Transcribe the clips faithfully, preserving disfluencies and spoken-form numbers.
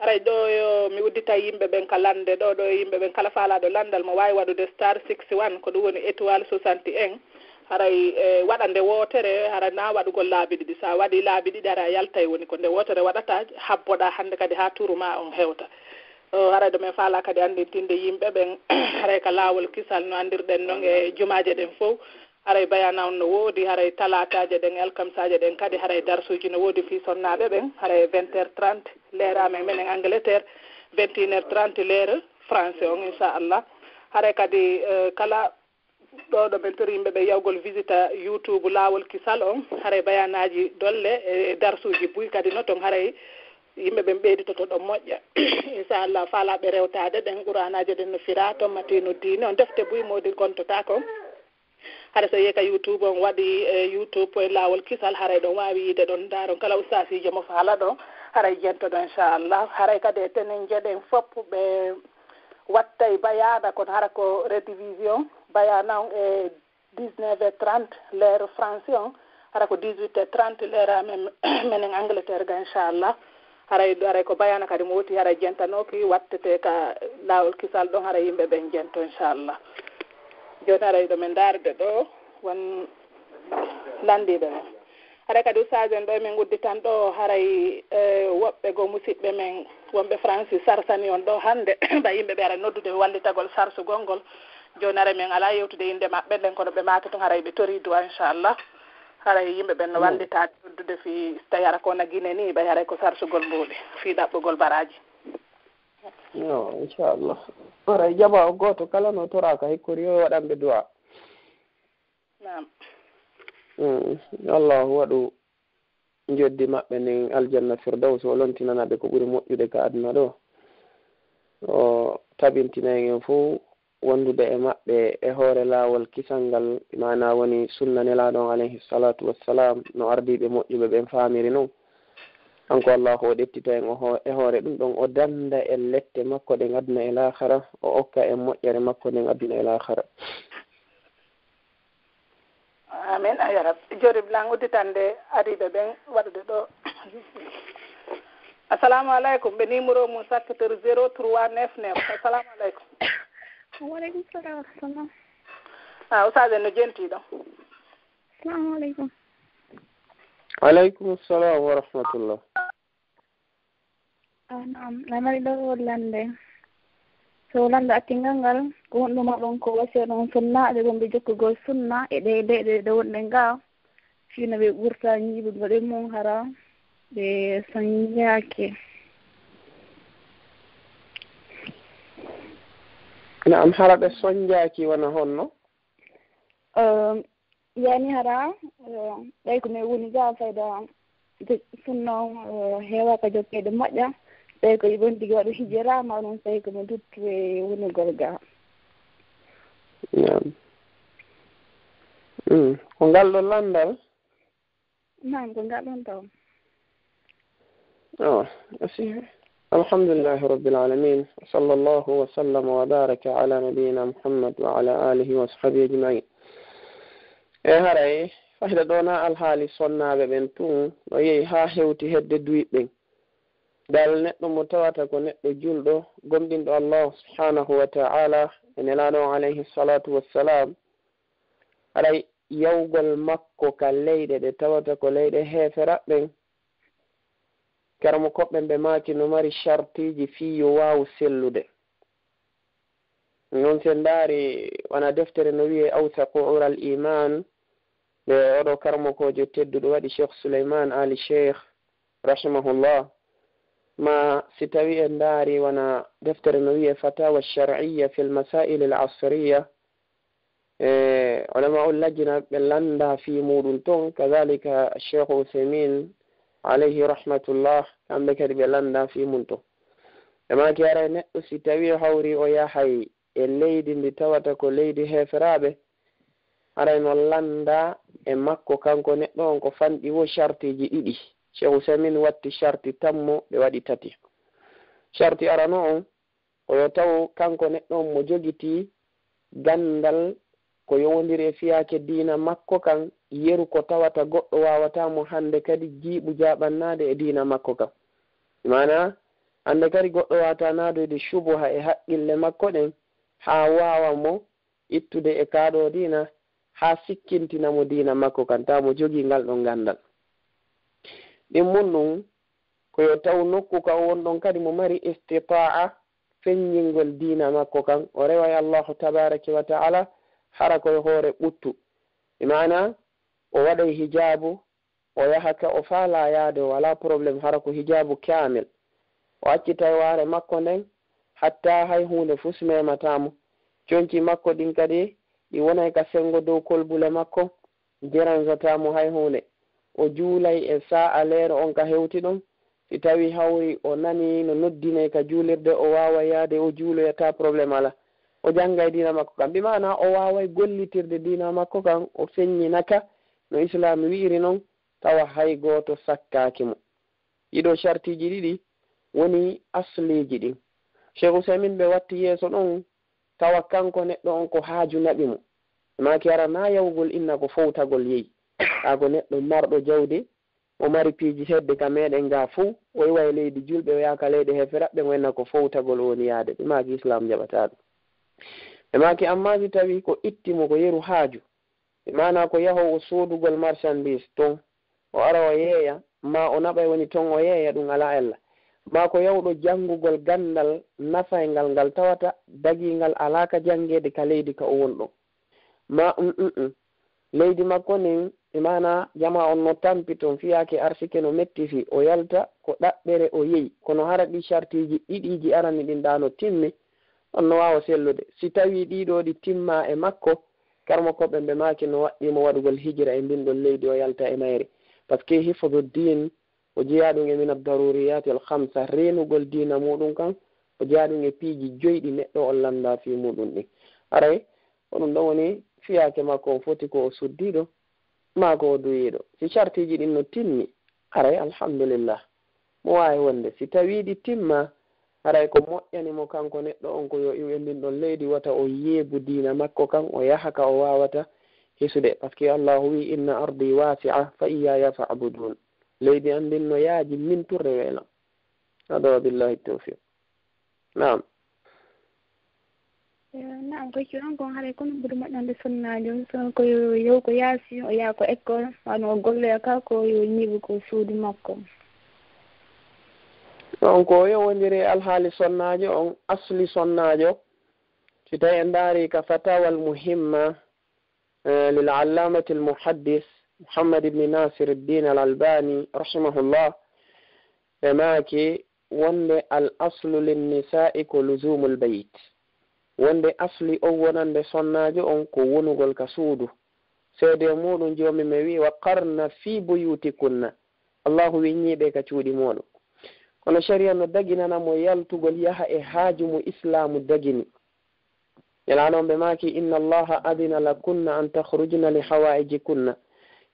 Kay ɗo yo mi uddita yimɓe ɓen ka lande ɗo, ɗo e yimɓe ɓen kala faalaaɗo landal mo waawi waɗude star six one, ko ɗum woni étoile soixante et un. Haray e waɗa nde wootere, hara na waɗugol laabi ɗiɗi. So a waɗi laabi ɗiɗi, hara a yaltay, woni ko nde wootere waɗata, habboɗa hannde kadi haa turu ma on hewta. O, haray ɗo men faalaa kadi anndintinde yimɓe ɓen, haray ka laawol kisal no anndirɗen non e jumaaje ɗen fow. Haray bayana on no woodi, haray talaataaje ɗen, alkamsaaje ɗen kadi, haray darsuuji no woodi fii sonnaaɓe ɓen, haray vingt heures trente, leera men menen Angleterre, vingt et une heures trente, leera France on, inchallah. Haray kadi, eh, kala ɗo ɗo men tori yimɓe ɓe yawgol visita YouTube Laawol Kisal on, haray bayanaaji dolle e darsuuji buy kadi no ton, haray yimɓe ɓen ɓeyditoto ɗon moƴƴa. Inchallah, faalaaɓe rewtaade ɗen, Qur'aanaaje ɗen no firaa ton, matiinu diine on, defte buy moodi kontotaako. Haray so yehi ka YouTube on waɗi, e YouTube e Laawol Kisal, haray ɗon waawi yiide ɗon, ndaaron kala ustaasiijo mo faala ɗon, haray jentoɗon, inchallah. Haray kadi e tenen jeɗen fof ɓe wattay bayaana, kono hara ko rediffusion bayaana on e dix-neuf heures trente, l'heure France on, hara ko dix-huit heures trente, l'heure amen, menen Angleterre ga, inchallah. Haray, haray ko bayaana kadi mo woti, haray jentanooki, wattete ka Laawol Kisal ɗon, haray yimɓe ɓen jento, inchallah. Jooni haray ɗo men ndaarde ɗo, won lanndiiɓe men. Haray kadi ustaas en ɗo e men udditan ɗo, haray, eh, woɓɓe goo musiɓɓe men wonɓe France sarsani on ɗo hannde, ɓay yimɓe ɓe ara noddude wallitagol sarsugol ngol. Jooni haray men alaa yewtude innde maɓɓe nden, kono ɓe maaki tun haray ɓe torii du'a, inchallah. Haray yimɓe ɓen no wallitaade noddude fii so tawii hara ko wona Gine nii, ɓay haray ko sarsugol mbuuɗi fii ɗaɓɓugol baraaji. Yo, inchallah. Haray jamaa o gooto kala no toraaka hikkori yo waɗanɓe du'a. Naam. Mm, Allahu waɗu njoddi maɓɓe ndin aljanna Firdaws, o lontinana ɓe ko ɓuri moƴƴude ka aduna ɗo. O tabintina en en fow wondude e maɓɓe e hoore laawol kisal ngal, maana woni sunna Nelaaɗo on alayhi salatu wassalam, no ardiiɓe moƴƴuɓe ɓen faamiri non. Kanko Allahu o ɗettita en o ho-, e hoore ɗum ɗon, o dannda en lette makko ɗen aduna e laakhara, o okka en moƴƴere makko nden aduna e laakhara. Amin, ya Rabbi. Jori blan udditande ariɓe ɓen waɗude ɗo. Assalamu alaikum. Ɓe numéro mum sakkitor zéro trois neuf neuf. Assalamu alaikum. Wa alaikum salam wa rahmatullah. Ah, Oustaz en no jenti ɗo. Assalamu alaikum. Alaikum salam wa rahmatullah. Ah, naam, lamari ɗo lande. So lande attingal ngal, ko honɗum maɗon ko wasiya ɗon sunnaaɓe wonɓe jokkugol sunna e ɗe leyɗe ɗe wonɗen ga, fii no ɓe ɓurta ñiiɓugol e mum hara ɓe sonjaaki. Naam, hara ɓe sonjaaki wona honno? Ehm, Yani hara, eh, ɓay ko mi woni ga fayda de sunna on, eh, heewaka jokkeede moƴƴa, ɓay ko iɓon tigi waɗu hijira, ma ɗum tawi ko mi duttu e wonugol ga. Naam. Mm. Ko ngal ɗo landal? Naam, ko ngal ɗon taw. Awa, a siifi. Alhamdulillahi Rabbil Alamin. Wa sallallahu wa sallama wa baraka ala nabiyyina Muhammad wa ala alihi wa sahbihi ajma'in. E haray, fayda ɗo na alhaali sonnaaɓe ɓen tun, no yehi haa hewti hedde duyiɓɓe ɓen. Dal neɗɗo mo tawata ko neɗɗo julɗo, gomɗinɗo Allah subhanahu wa ta'ala, e Nelaaɗo on alayhi salatu wassalam, haray yawgol makko ka leyɗe ɗe tawata ko leyɗe heeferaaɓe ɓen, karamokooɓe ɓen ɓe maaki no mari shartiiji fii yo waawu sellude. Non si en ndaari wona deftere no wi'ee Awsaqu Ural Iman, nde oɗo karamokoojo tedduɗo waɗi, Cheikh Suleyman Ali Cheikh, rahimahullah. Ma si tawii en ndaari wona deftere no wi'ee Fatawa Shar'iyya fil Masail al Asriya, e ulamaul lajna ɓe lannda fii muuɗum ton, kadhalika Cheikh Uthaymin alayhi rahmatullah, kamɓe kadi ɓe lannda fii mum ton. Ɓe maaki haray neɗɗo si tawii hawri o yahay e leydi ndi tawata ko leydi heeferaaɓe, haray no lannda e makko kanko neɗɗo on ko fanɗi wo shartiiji ɗiɗi. Cheikh Uthaymin watti sharti tammo, ɓe waɗi tati. Sharti arano on, ko yo taw kanko neɗɗo on mo jogitii ganndal ko yowondiri e fiyaake diina makko kan, yeru ko tawata goɗɗo waawataa mo hannde kadi jiiɓu jaaɓannaade e diina makko kan. Maanaa, Hannde kadi goɗɗo waawata naadoyde shubuha e haqqille makko ɗen, haa waawa mo ittude e kaa ɗoo diina, haa sikkintina mo diina makko kan, tawa mo jogii ngal ɗon ganndal. Ɗimmun ɗum, ko yo taw nokku ka o won ɗon kadi mo mari istitaa'a feññingol diina makko kan, o rewa e Allaahu tabaaraka wa ta'ala, hara ko e hoore ɓuttu. Bi maana, o waɗay hijaabu, o yaha ka o faalaa yaade, o alaa problème, hara ko hijaabu kaamil. O accitay waare makko nden, hatta hay huunde fus memataa mo. Conci makko ɗin kadi, ɗi wonay ka senngo dow kolbule makko, deranzataa mo hay huunde. O juulay e saa'a leere on ka hewti ɗon. Si tawii hawri o nanii no noddinee ka juulirde, o waaway yaade o juuloya, taa problème alaa. O janngay diina makko kan. Bi maana o waaway gollitirde diina makko kan, o feññina ka no Islaam wi'iri non, tawa hay gooto sakkaaki mo. Ɗii ɗoo sartiiji ɗiɗi woni asliiji ɗin. Sheikh Usaymin ɓe watti yeeso ɗon, tawa kanko neɗɗo on ko haaju naɓi mo. Ɓe maaki hara naa yawugol inna ko fowtagol yehi. Kaa ko neɗɗo marɗo jawdi, o mari piiji hedde ka meɗen gaa fow, o iwa e leydi julɓe, o yaha ka leyɗe heeferaaɓe, o inna ko fowtagol o woni yaade. Ɓe maaki Islaam jaɓataa ɗum. Ɓe maaki ammaa si tawii ko itti mo ko yeru haaju, bi maana ko yahoowo soodugol marchandise ton, o ara o yeeya, maa o naɓay woni ton o yeeya, ɗum alaa ella. Maa ko yahuɗo janngugol ganndal nafayngal ngal tawata dagiingal alaa ka janngeede ka leydi ka o won ɗon. Maa, um, um, um. Leydi makko ndin, bi maana jamaa on no tampi ton, fiyaake arsike no metti fii, o yalta ko ɗaɓɓere o yehi. Kono hara ɗii sartiiji ɗiɗiiji arani ɗin ɗaa no timmi, on no waawa sellude. Si tawii ɗii ɗoo ɗi timmaa e makko, karamokooɓe ɓe maaki no waɗɗii mo waɗugol hijira e ndin ɗon leydi, o yalta e mayri. Parce que hifdu diin, o jeyaa ɗum e min ad-daruriyati al-khamsa, reenugol diina muɗum kan, o jeyaa ɗum e piiji joyi ɗi neɗɗo on lanndaa fii muɗum ɗin. Haray, ko ɗum ɗon woni fiyaake makko on foti ko o suddiiɗo, maa ko o duyiiɗo. Si sartiiji ɗin no timmi, haray alhamdulillah. Mo waawi wonde, si tawii ɗi timmaa, haray ko moƴƴani mo kanko neɗɗo on ko yo iw e ndin ɗon leydi, wata o yeebu diina makko kan, o yaha ka o waawata hisude. Parce que Allaahu wi'i, "Inna ardi wasi'a fa iyyaya fa'budun." Leydi an ndin no yaaji, min tun rewe lan. Hada wa billahi tawfiq. Naam. Eh, naam, ko hecci on kon haray kono ɓuri moƴƴande sonnaajo. So ko yo, yo ko yaasi, o yaha ko école, wano o golloya ka, ko yo ñiiɓu ko suudu makko. On ko yowondiri e alhaali sonnaajo on, asli sonnaajo. Si tawi en ndaari ka Fatawa al-Muhimma, eh, lil Allamati al Muhaddis Muhammad ibn Nasir ad-Din al Albani, rahimahullah, ɓe maaki, wonde al aslu lin nisa'i ko luzumul bayt. Wonde asli on wonande sonnaajo on ko wonugol ka suudu. Seede muɗum joomi men wi'i, "Wa qarna fi buyutikunna." Allahu wi'i, "Ñiiɓe ka cuuɗi muɗum." Kono sharia no daginana mo yaltugol yaha e haaju mo Islaamu dagini. Nelaaɗo on ɓe maaki, "Inna Allaha adina lakunna an takhrujna li hawaijikunna."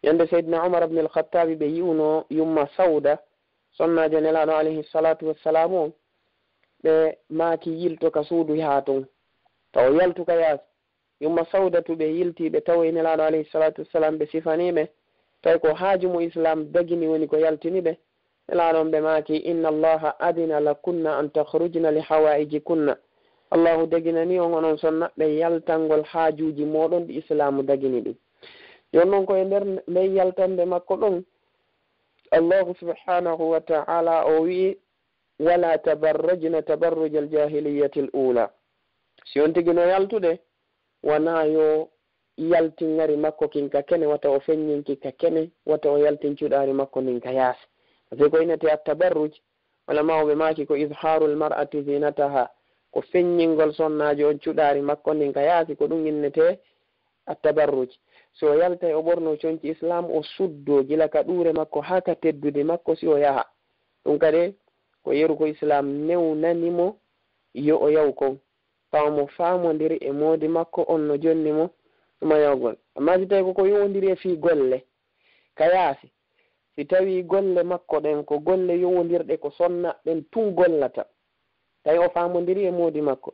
Ñande Seydina Umar ibn al-Khattabi ɓe yi'uno yumma Sawda, sonnaajo Nelaaɗo alayhi salatu wassalamu on, ɓe maaki, "Yilto ka suudu, yaha ton." Taw o yaltu ka yaasi. Yumma Sawdatu ɓe yilti, ɓe tawoyi Nelaaɗo alayhi salatu wassalam, ɓe sifani ɓe. Tawi ko haaju mo Islaam dagini woni ko yaltini ɓe. Nelaaɗo on ɓe maaki, "Inna Allaha adina lakunna an takhrujna li hawaijikunna." Allahu daginani on onon sonnaɓɓe yaltangol haajuuji mooɗon ɗi Islaamu dagini ɗin. Jooni non ko e nder nden yaltande makko ɗon, Allahu subhanahu wa ta'ala o wi'i, "Wala tabarrajna tabarrujal jahiliyatil ula." Si on tigi no yaltude, wonaa yo yaltin ŋari makko kin ka kene, wata o feññin ki ka kene, wata o yaltin cuɗaari makko ndin ka yaasi. Parce que ko innete at-tabarruj, ulama'uɓe maaki ko izharul mar'ati zinataha, ko feññingol sonnaajo on cuɗaari makko ndin ka yaasi, ko ɗum innete at-tabarruj. Si o yaltay o ɓorno conci Islaam, o suddo gila ka ɗuure makko haa ka teddude makko si o yaha. Ɗum kadi ko yeru ko Islaam newnani mo yo o yaw kon. Tawa mo faamondiri e moodi makko on no jonni mo tuma yawgol. Amma si tawi ko ko yowondiri e fii golle, ka yaasi, si tawi golle makko ɗen ko golle yowondirɗe ko sonna ɓen tun gollata, tawi o faamondiri e moodi makko,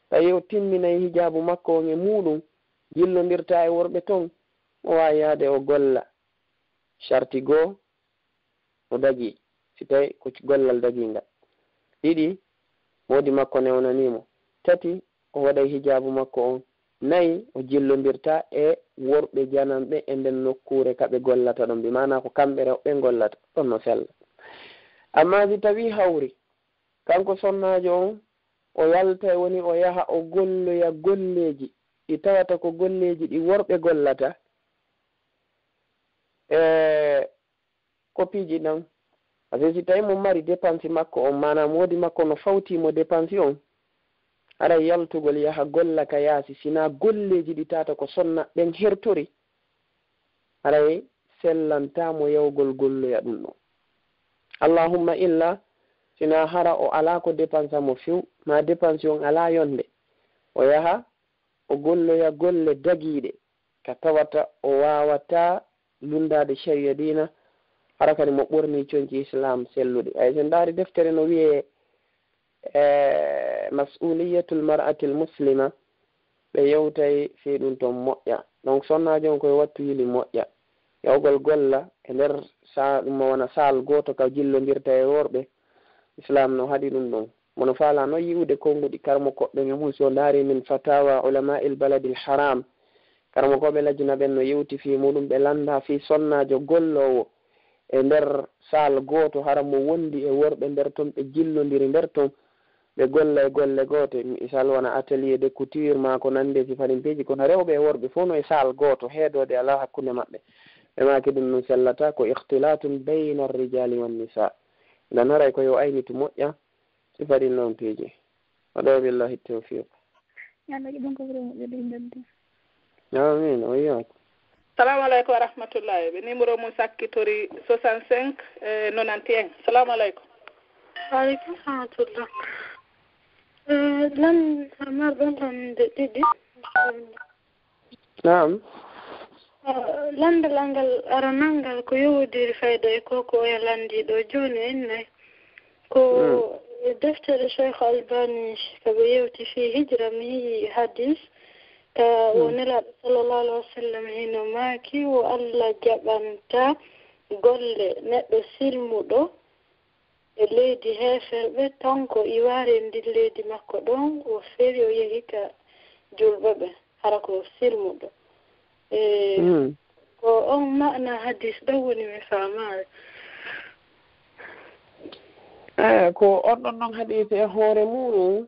tawi o timminay hijaabu makko on e muuɗum, jillondirta e worɓe ton, o waawi yaade o golla. Sharti goo, o dagii, si tawi ko gollal dagiingal. Ɗiɗi, moodi makko newnanii mo. Tati, o waɗay hijaabu makko on. Nayi, o jillondirtaa e worɓe jananɓe e nden nokkuure ka ɓe gollata ɗon, bi maanaa ko kamɓe rewɓe gollata ɗon no sella. Ammaa si tawii hawri, kanko sonnaajo on, o yaltay woni o yaha o golloya golleeji ɗi tawata ko golleeji ɗi worɓe gollata, e ko piiji ɗan. Parce que si tawii mo mari dépense makko on, maanaa moodi makko no fawtii mo dépense on, haray yaltugol yaha golla ka yaasi, si naa golleeji ɗi tawata ko sonna ɓen hertori, haray sellantaa mo yahugol golloya ɗun ɗon. Allahumma illa, si naa hara o alaa ko dépensa mo few, maa dépense on alaa yonde, o yaha o golloya golle dagiiɗe, ka tawata o waawataa lunndaade shari'a diina, hara kadi mo ɓornii conci Islaam selluɗi. Hay si en ndaari deftere no wi'ee, e, Mas'uliyatul Mar'atil Muslima, ɓe yewtay fii ɗun ton moƴƴa. Donc, sonnaajo on ko yo wattu yili moƴƴa. Yahugol golla e nder sa-, ɗun mo wona saal gooto ka jillondirta e worɓe, Islaam no haɗi ɗun ɗon. Mo no faalaa non yi'ude konnguɗi karamokooɓe ɓen e mun, si o ndaari min Fatawa Ulama'il Baladil Haram, karamokooɓe Lajna ɓen no yewti fii muɗum, ɓe lanndaa fii sonnaajo golloowo e nder saal gooto, hara mo wondi e worɓe nder ton, ɓe jillondiri nder ton, ɓe golla e golle goote, misal wona atelier de couture maa ko nanndi e sifa ɗin piiji, kono rewɓe e worɓe fow no e saal gooto, heedoode alaa hakkunde maɓɓe. Ɓe maaki ɗun ɗun sellataa, ko ikhtilatun bayna ar-rijali wan nisa. Idan haray ko yo aynitu moƴƴa, sifa ɗin non piiji. Wa billahi tawfiq. Yo Allah waɗu ɗum ko ɓuri moƴƴude e noddi. Amin, o yiyaaka. Salamu aleykum wa rahmatullahi. Ɓe numéro mum sakkitori soixante-cinq, eh, nonante et un. Salamu aleykum. Waaleykum rahmatullah. Eh, lan, a marɗon lan nde ɗiɗi. Naam. Eh, lanndal ngal aranal ngal ko yowodiri fayda e ko ko oya lanndii ɗoo jooni en nay. Ko Mm. e deftere Cheikh Albani, ko ɓe yewti fii hijra, mi yi'i hadis, ka wo Mm. Nelaaɗo sallallahu alaihi wa sallam hino maaki, wo Allah jaɓanta golle neɗɗo silmuɗo e leydi heeferɓe, tan ko iwaare ndin leydi makko ɗon, o feri o yehi ka julɓe ɓen, hara ko silmuɗo. E Mm. ko on ma'ana hadis ɗon woni mi faamaali. Eh, ko on ɗon non hadis e hoore muɗum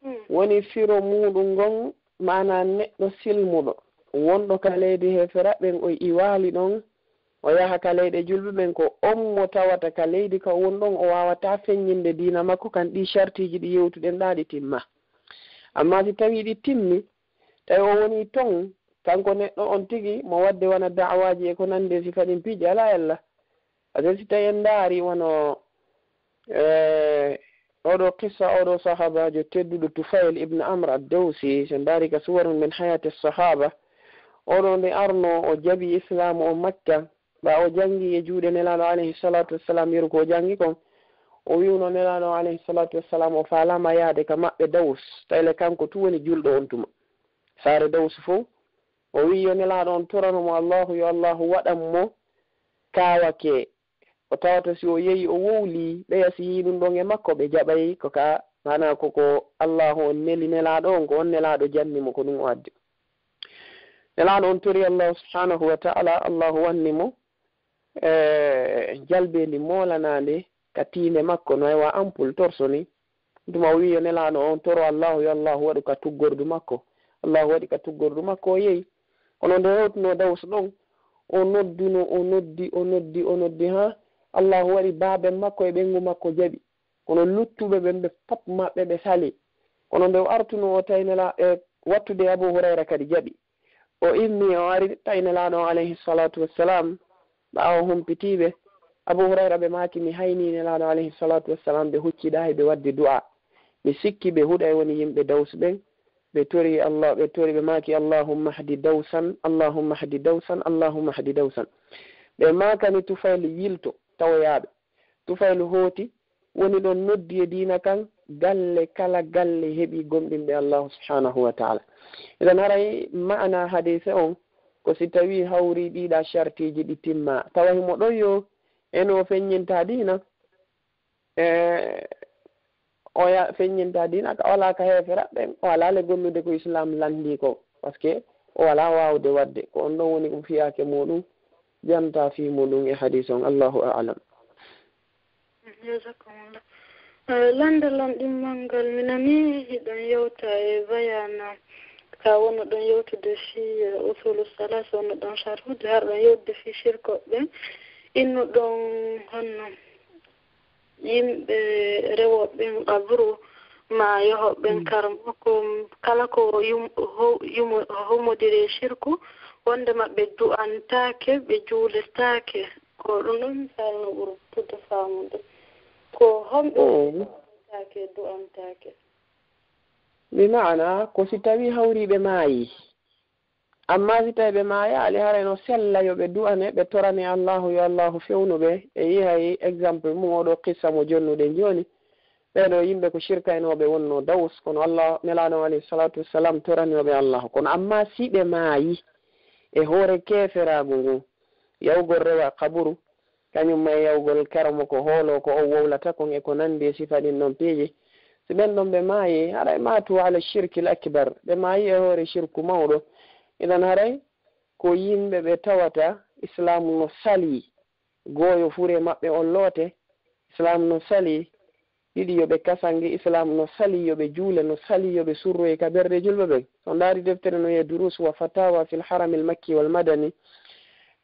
Mm. woni firo muɗum ngon, maanaa neɗɗo silmuɗo wonɗo ka leydi heeferaɓe ɓen, o iwaali ɗon, o yaha ka leyɗe julɓe ɓen, ko on mo tawata ka leydi ka woni ɗon, o waawataa feññinde diina makko kan, ɗii shartiiji ɗi yewtuɗen ɗaa ɗi timma. Ammaa si tawii ɗi timmi, tawi o wonii ton, kanko neɗɗo on tigi, mo waɗde wona da'awaaji e ko nanndi e sifa ɗin piiji, alaa e Allah. Aden si tawi en ndaari wano, eh, oɗo qissa, oɗo sahaabaajo tedduɗo Tufayl ibn Amr ad-Dawsi, si en ndaari ka Suwarun min Hayaati Sahaaba, oɗo nde arno o jaɓi Islaamu o Makka, ɓaa o janngi e juuɗe Nelaaɗo alayhi salaatu wassalaam, yeru ko o janngi kon, o wi'uno Nelaaɗo alayhi salaatu wassalaam o faalaama yaade ka maɓɓe Daws, tawi le kanko tun woni julɗo on tuma. Saare Daws fow, o wi'i yo Nelaaɗo on torano mo Allaahu, yo Allaahu waɗan mo kaawake. O tawata si o yehi o wowlii, ɓeya si yi'i ɗun ɗon e makko, ɓe jaɓay ko ka, maanaa ko, ko Allaahu on neli Nelaaɗo on, ko on Nelaaɗo janni mo, ko ɗun o addi. Nelaaɗo on tori Allaahu subhaanahu wa ta'ala, Allaahu wanni mo, e, jalbeendi moolanaande ka tiinde makko, no e wa ampul torso ni. Tuma o wi'i yo Nelaaɗo on toro Allaahu, yo Allaahu waɗu ka tuggordu makko. Allaahu waɗi ka tuggordu makko, o yehi. Kono nde hewtuno Daws ɗon, o nodduno, o noddi, o noddi, o noddi, haa Allaahu waɗi baaben makko e ɓeyngu makko jaɓi. Kono luttuɓe ɓen, ɓe pop maɓɓe ɓe sali. Kono nde o artuno o tawi Nela-, e wattude Abu Hurayra kadi jaɓi. O immi, o ari tawi Nelaaɗo on alayhi salaatu wassalaam, ɓaawo humpitiiɓe. Abu Hurayra ɓe maaki, mi haynii Nelaaɗo alayhi salaatu wassalaam, ɓe hucciɗaa e ɓe waɗde du'a. Mi sikki ɓe huɗay woni yimɓe Daws ɓen. Ɓe tori Allah, ɓe tori, ɓe maaki, Allahumma hdi Dawsan, Allahumma hdi Dawsan, Allahumma hdi Dawsan. Ɓe maakani Tufayl yilto, tawoyaaɓe. Tufayl hooti, woni ɗon noddi e diina kan, galle kala galle heɓi gomɗinɓe Allahu subhanahu wa ta'ala. Idan haray ma'ana hadise on ko si tawi hawri ɗiɗa shartiji ɗi timma, tawa himo ɗon yo eno feññinta diina, e o ya-, feññinta diina ka, o alaa ka heeferaɓe ɓen, o alaa le gollude ko Islam lanndii ko, parce que o alaa waawde waɗde. Ko on ɗon woni ko fiyaake muɗum, janta fii muɗum e hadiis on. Allahu a'lam. Jazakumullah. Eh, lanndal an ɗimmal ngal, mi nanii hiɗon yewta e bayana ka wonoɗon yewtude fii, eh, usulu salas, wonoɗon sharhude, harɗon yewtude fii shirkoɓe ɓen. Innuɗon honno yimɓe rewooɓe ɓen qabru maa yahooɓe ɓen karmo ko kala ko yum-, ho-, yumo-, humodiri e shirku, wonndema ɓe du'antaake, ɓe juuletaake. Ko ɗum ɗon misaal no ɓuri tudde faamude. Ko homɓe woni taake, du'antaake? Bi maana, ko si tawii hawriiɓe maayii. Ammaa si tawii ɓe maayaali, haray no sella yo ɓe du'ane, ɓe torane Allaahu, yo Allaahu fewnu ɓe. E yi'ay exemple mum oo ɗoo qissa mo jonnuɗen jooni. Ɓee ɗoo yimɓe ko shirkaynooɓe wonnoo Daws, kono Allah, Nelaaɗo alayhi salaatu wassalaam toranoo ɓe Allaahu. Kono ammaa si ɓe maayii e hoore keeferaagu ngun, yawgol rewa qaburu, kañum ma e yawgol karamo ko hooloo ko o wowlata kon e ko nanndi e sifa ɗin ɗon piiji. Si ɓen ɗon ɓe maayii, haray maatu ala shirkil akbar, ɓe maayii e hoore shirku mawɗo. Idan haray ko yimɓe ɓe tawata Islaamu no salii, gooyo fure maɓɓe on loote, Islaamu no salii, ɗiɗi yo ɓe kasange, Islaamu no salii yo ɓe juule, no salii yo ɓe surroye ka ɓerɗe julɓe ɓen. So ndaari deftere no wi'ee Durus wa Fatawa fil Haramil Makki wal Madani,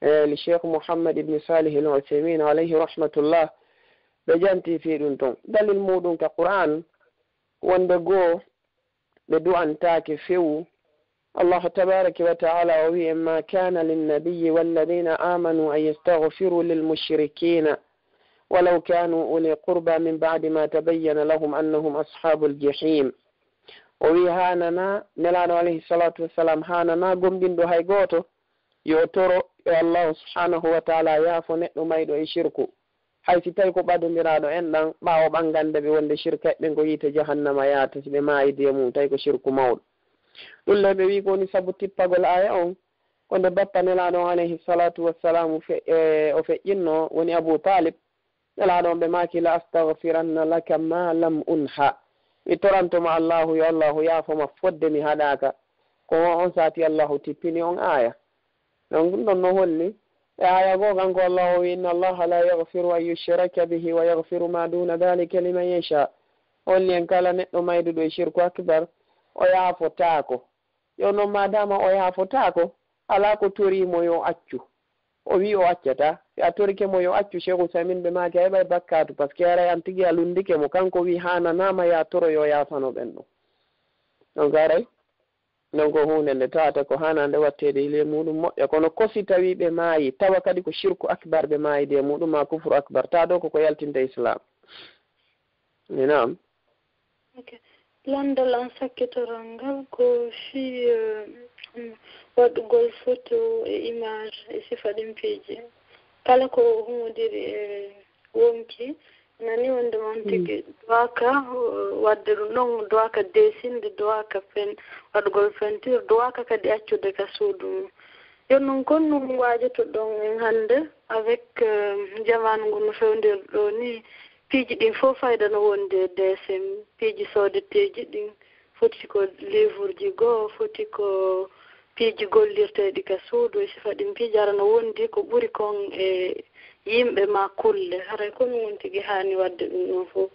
eh, li Cheikh Muhammad ibn Salih al Uthaymin alayhi rahmatullah, ɓe jantii fii ɗum ton. Dalil muɗum ka Qur'an, wonde goo, ɓe du'antaake few. Allahu tabaraka wa ta'ala o wi'i, "Ma kana linnabiyyi walladhina amanu an yastaghfiru lil mushrikina walaw kanu uli qurba min ba'di ma tabayyana lahum annahum ashabul jahim." O wi'i, haanana, Nelaaɗo alayhi salatu wassalam, haanana gomɗinɗo hay gooto yo toro e Allahu subhanahu wa ta'ala yaafo neɗɗo mayɗo e shirku. Hay si tawi ko ɓadondiraaɗo enɗan, ɓaawo ɓangande ɓe wonde shirkayɓe ɓen ko yiite jahannama yaata si ɓe maayidi e mum, tawi ko shirku mawɗo. Ɗum le ɓe wi'i ko woni sabu tippagol aaya on, ko nde bappa Nelaaɗo on alayhi salatu wassalamu fe-, e, o feƴƴinno, woni Abu Talib. Nelaaɗo on ɓe maaki, "La astaghfiranna laka ma lam unha." Mi toranto ma Allahu, yo Allahu yaafo ma fodde mi haɗaaka. Ko on saati Allahu tippini on aaya. Donc ɗum ɗon no holli e aaya goo kan ko Allah o wi, "Inna Allaha la yaghfiru an yushraka bihi wa yaghfiru ma duna dhalika liman yasha." Holli en kala neɗɗo mayduɗo e shirku akbar, o yaafotaako. Yo non maadaama o yaafotaako, alaa ko toriimo yo accu. O wi o accata. Si a torike mo yo accu, Cheikh Ousaimin ɓe maaki a heɓay bakkaatu, parce que haray an tigi a lundike mo, kanko wi haananaama ya toro yo yaafano ɓen ɗum. Donc haray non ko huunde nde tawata ko haanaa nde watteede e ley muuɗum moƴƴa. Kono ko si tawii ɓe maayi, tawa kadi ko shirku akbar ɓe maayidi e muuɗum, maa kufru akbar, taa ɗoo ko ko yaltinta Islaam. Ni naam. Ok. Lanndal an sakkitoral ngal ko fii, eh, waɗugol photo e image e sifa ɗin piiji. Kala ko humodiri e wonki, nani wonde man tigi duwaaka, eh, waɗde ɗum ɗon, duwaaka desinde, duwaaka pen-, waɗugol peinture, duwaaka kadi accude ka suudu mum. Yo non kon ɗum waajoto ɗon en hannde avec, eh, jamaanu ngu no fewndiri ɗoo nii. Piiji ɗin fof fayda no wondi e D S M, piiji soodeteeji ɗin, foti ko livreji goo, foti ko piiji gollirteeɗi ka suudu e sifa ɗin piiji, hara no wondi ko ɓuri kon e yimɓe maa kulle. Haray ko ɗum woni tigi haani waɗde ɗum ɗon fof.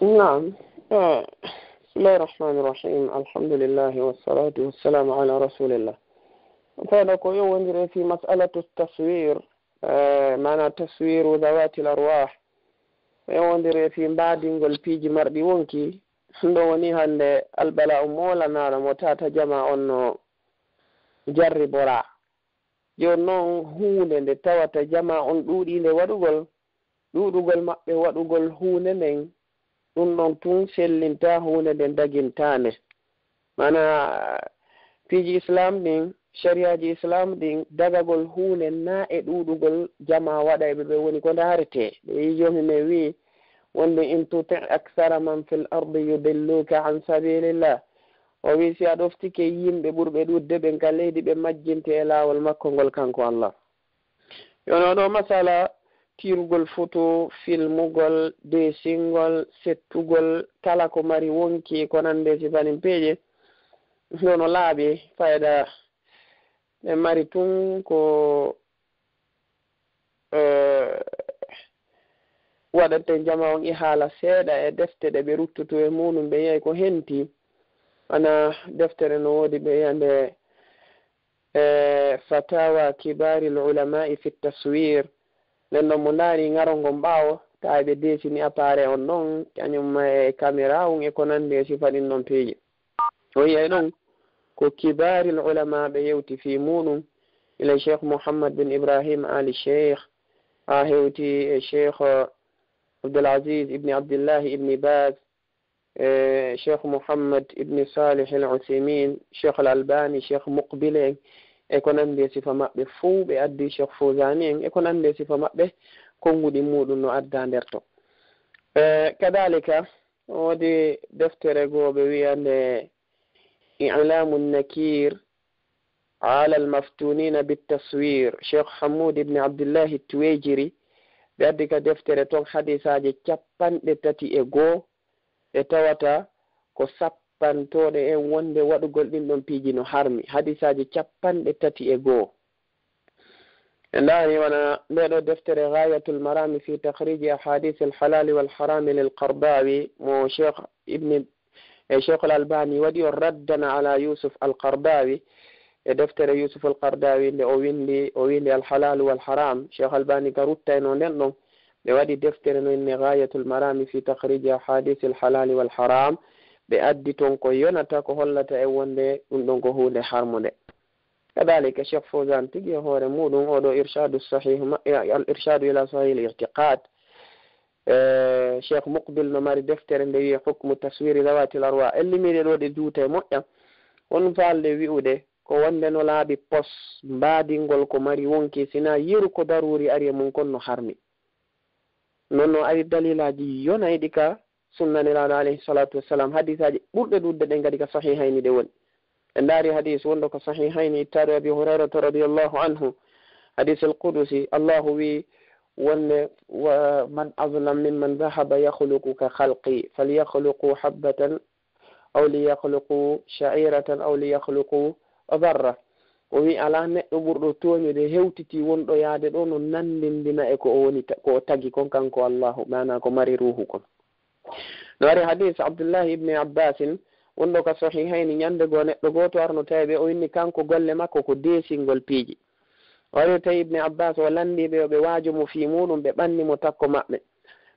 Naam. Eh, bismillahi rahmani rahim. Alhamdulillahi wassalatu wassalamu ala rasulillah. Fayda ko yowondiri e fii mas'alatu taswir, eh, maana taswiru dhawatil arwah. Yowondiri e fii mbaadingol piiji marɗi wonki. Ɗum ɗon woni hannde albala'u moolanaaɗo mo tata jamaa on no jarriboraa. Jooni non huunde nde tawata jamaa on ɗuuɗii nde waɗugol, ɗuuɗugol maɓɓe waɗugol huunde nden, ɗum ɗon tun sellintaa huunde nden dagintaa nde. Maana piiji Islaam ɗin, shariyaaji Islaam ɗin, dagagol huunde naa e ɗuuɗugol jamaa waɗayɓe ɓe woni ko ndaaretee. Ɓe wi'i, joomi men wi'i wonde, "In tuti' akthara man fil ardi yudilluka an sabilillah." O wi'i, si a ɗoftike yimɓe ɓurɓe ɗuuɗde ɓen ka leydi, ɓe majjinte e laawol makko ngol kanko Allah. Yo no ɗoo masala, tirgol foto, filmugol, desingol, settugol, kala ko mari wonki e ko nande e sifanin peeje, ɗo no laaɓi, fayda ɓe mari tun ko, eh, waɗaten jama on e haala seeɗa e defte ɗe ɓe ruttutu e muɗum, ɓe yi'ay ko henti. Wona deftere no woodi ɓe yi'a nde, eh, Fatawa Kibari l-Ulama'i fi Taswir. Nden ɗon mo ndaari ŋarol ngon ɓaawo, tawi ɓe desini appareil on ɗon, kañum ma e caméra on e ko nandi e sifa ɗin ɗon peeji. O yi'ay ɗon ko Kibari l-Ulama ɓe yewti fii muɗum, ila Cheikh Mouhammad bin Ibrahim Ali Cheikh, haa hewti e Cheikh Abdul Aziz ibn Abdillahi ibn Baz, e Cheikh Mouhammad ibn Salih al Uthaymin, Cheikh al Albani, Cheikh Muqbil en, e ko nandi e sifa maɓɓe fuu, ɓe addi Cheikh Fawzani en, e ko nandi e sifa maɓɓe, konnguɗi muɗum no adda nder to. E, kadalika, woodi deftere goo ɓe wi'a nde I'lamu Nakir ala al-maftunina bit taswir, Cheikh Hamoud ibn Abdillahi Tuwejiri, ɓe addi ka deftere ton hadisaaji capanɗe tati e goo, ɓe tawata ko sappantooɗe en wonde waɗugol ɗin ɗon piiji no harmi, hadisaaji capanɗe tati e goo. En ndaari wona nde ɗo deftere Ghayatul Marami fi Takhriji Ahadith al-Halali wal Harami lil Qardawi mo Cheikh Ibn, e Cheikh al-Albani waɗi on raddan ala Yusuf al-Qardawi. E deftere Yusuf al-Qardawi nde o windi, o windi Al-Halalu wal Haram, Cheikh Albani ka ruttayno nden ɗon, ɓe waɗi deftere no inne Ghayatul Marami fi Takhriji Ahadith al-Halali wal Haram, ɓe addi ton ko yonata ko hollata e wonde ɗum ɗon ko huunde harmunde. Kadalika Cheikh Fawzan tigi e hoore muɗum, oɗo Irshadu Sahih ma-, e, Al Irshadu ila Sahih al I'tiqad, e, Cheikh Muqbil no mari deftere nde wi'e Hukmu Taswiri Zawatil Arwah. Ellimiɗe ɗo ɗe juuta e moƴƴa. On faalde wi'ude ko wonde no laaɓi pos mbaadingol ko mari wonki, sina yeru ko daruri ari e mum kon no harmi. Non no ari dalilaaji yonayɗi ka sunna Nelaaɗo alayhi salatu wassalam, hadisaaji ɓurɗe ɗuɗde ɗen kadi ka Sahihayni ɗe woni. En ndaari hadis wonɗo ka Sahihayni, ittaaɗo Abi Hurayrata radiyallahu anhu, hadis al-qudusi, Allahu wi wonde, wa man azlam mimman dhahaba yakhluqu ka khalqi, falyakhluqu habbatan aw liyakhluqu sha'iratan aw liyakhluqu dharra. O wi alaa neɗɗo ɓurɗo tooñude hewtiti wonɗo yaade ɗo no nanndindina e ko o woni ta-, ko o tagi kon kanko Allahu, maanaa ko mari ruuhu kon. No ari hadis Abdullahi ibni Abbasin, wonɗo ka Sahihayni, ñande goo neɗɗo gooto arno tawi ɓe o inni kanko golle makko ko deesingol piiji. O ari o tawi Ibni Abbas o lanndii ɓe, yo ɓe waajo mo fii muuɗum, ɓe ɓanni mo takko maɓɓe.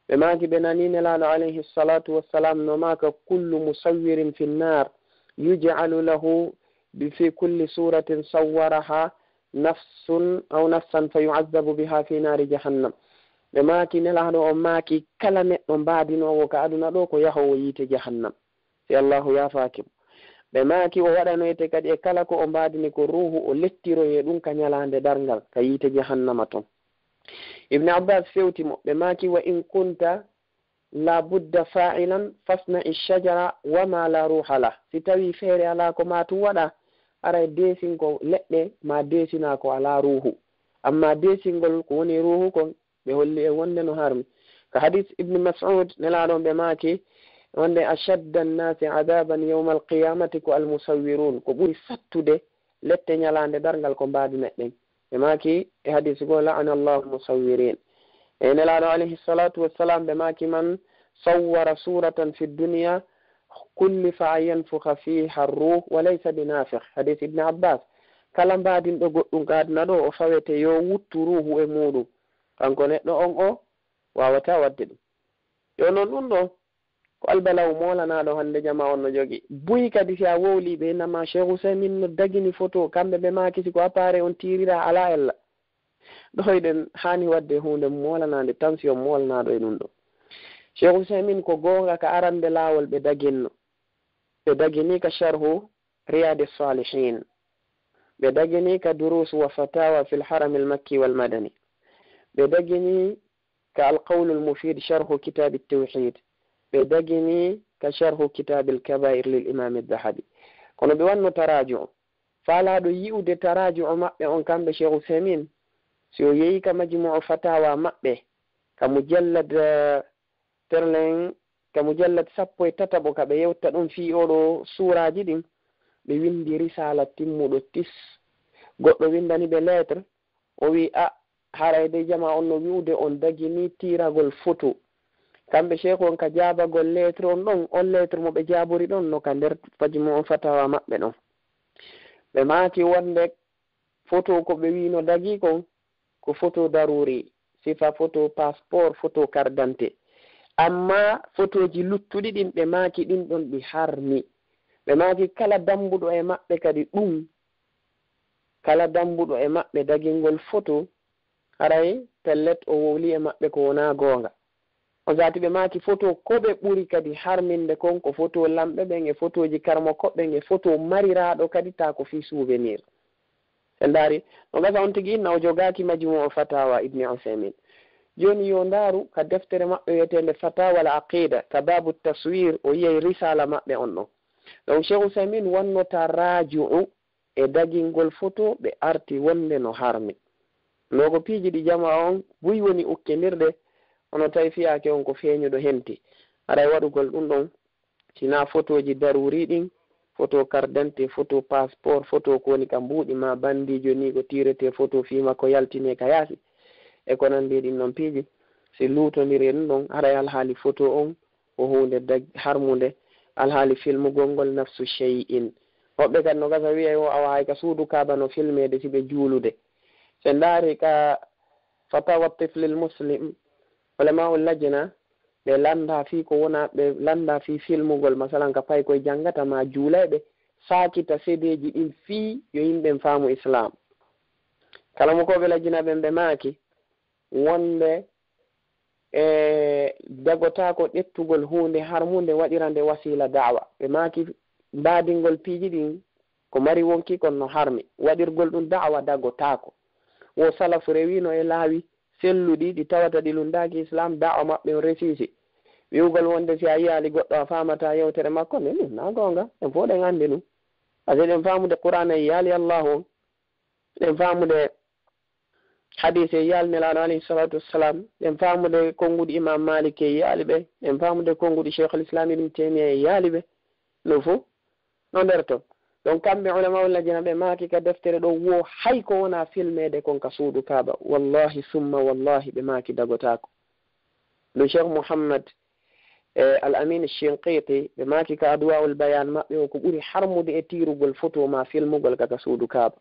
Ɓe maaki ɓe nanii Nelaaɗo alayhi salatu wassalam no maaka, "Kullu musawwirin fi nnar, yuj'alu lahu bi fi kulli suratin sawwaraha nafsun aw nafsan fa yu'azzabu biha fi nari jahannam." Ɓe maaki Nelaaɗo on maaki, "Kala neɗɗo mbaadinoowo ka aduna ɗo ko yahoowo yiite jahannam, si Allahu yaafaaki mo." Ɓe maaki o waɗanoyte kadi e kala ko o mbaadini ko ruuhu, o lettiroye ɗum ka ñalaande darngal, ka yiite jahannama ton. Ibni Abbas fewti mo, ɓe maaki, "Wa in kunta la budda fa'ilan fasna'i shajara wa ma la ruha lah." Si tawi feere alaa ko ma tun waɗa, aray deesin ko leɗɗe, ma deesina ko alaa ruuhu. Amma deesingol ko woni ruuhu kon, ɓe holli en wonde no harmi. Ka hadis Ibni Mas'ud, Nelaaɗo on ɓe maaki wonde, "Ashadda nnasi adaban yawma alqiyamati ko almusawwirun." Ko ɓuri sattude lette ñalaande darngal ko mbaadi meɗɗen. Ɓe maaki e hadis goo, "La'ana Allahu almusawwirin." E Nelaaɗo alayhi salatu wassalam ɓe maaki, "Man sawwara suratan fi dunya kullifa an yanfukha fiha ruh wa laysa binafikh." Hadis Ibni Abbas, "Kala mbaadinɗo goɗɗum ka aduna ɗo, o fawete yo wuttu ruuhu e muuɗum." Kanko neɗɗo on o waawataa waɗde ɗum. Yo non ɗum ɗo ko albalaw moolanaaɗo hannde jama on no jogi. Buy kadi si a wowlii ɓe nama Cheikh Ousaymin no dagini photo, kamɓe ɓe maaki si ko appareil on tiirira alaa ella. Ɗo hiɗen haani waɗde huunde moolanaande, tension moolanaaɗo e ɗum ɗo. Cheikh Ousaymin ko goonga ka arande laawol ɓe daginno. Ɓe dagini ka sharhu Riyadi Salihin. Ɓe dagini ka Durus wa Fatawa fil Haram al Makki wal Madani. Ɓe dagini ka Al Qawlu al Mufid sharhu Kitab at Tawhid. Ɓe dagini ka sharhu Kitab al Kabair lil Imam al Dhahabi. Kono ɓe wanno taraju'u. Faalaaɗo yi'ude taraju'u maɓɓe on kamɓe Cheikh Ousaymin, si o yehi ka Majmu'u Fatawa maɓɓe, ka mujallad, eh, terlen, ka mujallad sappo e tataɓo, ka ɓe yewta ɗum fii oɗo suuraaji ɗin, ɓe windi risaala timmuɗo tis. Goɗɗo windani ɓe lettre, o wi'i, "A, haray de jama on no wi'ude on dagini tiiragol foto." Kamɓe sheeku on ka jaabagol lettre on ɗon, on lettre mo ɓe jaabori ɗon no ka nder Majmu'u Fatawa maɓɓe ɗon. Ɓe maaki wonde foto ko ɓe wi'ino dagi kon, ko foto daruri, sifa foto passeport, foto carte d'identité. Amma fotoji luttuɗi ɗin ɓe maaki ɗin ɗon ɗi harmi. Ɓe maaki kala dambuɗo e maɓɓe kadi ɗum, kala dambuɗo e maɓɓe dagingol foto, haray pellet o wowli e maɓɓe ko wonaa goonga. On saati ɓe maaki foto ko ɓe ɓuri kadi harminde kon ko foto lamɓe ɓen e fotoji karmoko ɓen e foto mariraaɗo kadi taa ko fii souvenir. En ndaari, no gasa on tigi inna o jogaaki Majmu'u Fatawa Ibni Usaymin. Jooni yo ndaaru ka deftere maɓɓe wi'eteende Fatawa al Aqida, ka baabu taswir, o yi'ay risaala maɓɓe on ɗon. Donc, Cheikh Usaymin wannota raaju'u e dagingol foto ɓe arti wonde no harmi. No ko piiji ɗi jama on buy woni ukkindirde, hono tawi fiyaake on ko feeñuɗo henti. Haray waɗugol ɗum ɗon, sinaa fotoji daruri ɗin, foto carte d'identité, foto passeport, foto ko woni ka mbuuɗi ma bandiijo ni ko tiirete foto fii makko yaltine ka yaasi. E ko nandi ɗin non piiji, si luutondiri e ɗum ɗon, haray alhaali foto on ko huunde dag-, harmunde, alhaali filmugol ngol nafsu shay'in. Woɓɓe kadi no gasa wi'ay o awa hay ka suudu Kaaba no filmeede si ɓe juulude. Si ndaari ka Fatawa Tiflil Muslim, ulama'ul lajna, ɓe lannda fii ko wona, ɓe lannda fii filmugol, masalan, ka paykoy janngata ma juulayɓe, saakita sedeeji ɗin fii yo yimɓe faamu Islaam. Kala mo ko ɓe lajina ɓen ɓe maaki, wonde, e, dagotaako ƴettugol huunde harmunde waɗira nde wasiila da'wa. Ɓe maaki mbaadingol piiji ɗin ko mari wonki kon no harmi. Waɗirgol ɗum da'wa dagotaako. Wo salafu rewino e laawi selluɗi ɗi tawata ɗi lunndaaki Islaam, da'wa maɓɓe on resiisi. Wi'ugol wonde si a yi'aali goɗɗo a faamataa yewtere makko, nde ɗum naa goonga. En fof ɗen anndi ɗum. Parce que ɗen faamude Qur'aana e yi'aali Allaahu on. Ɗen faamude hadiise e yi'aali Nelaaɗo alayhi salaatu wassalaam, ɗen faamude konnguɗi Imaam Maalik e yi'aali ɓe, ɗen faamude konnguɗi Sheikhul Islam Ibn Taymiya e yi'aali ɓe, ɗum fof no nder ton. Donc, kamɓe ulama'ul lajna ɓe maaki ka deftere ɗo wo hay ko wona filmeede kon ka suudu Kaaba. Wallahi summa wallahi ɓe maaki dagotaako. Ɗum Cheikh Muhammad, e, Al Amin Shinqiti, ɓe maaki ka Adwa'ul Bayan maɓɓe o ko ɓuri harmude e tiirugol foto ma filmugol ka, ka suudu Kaaba.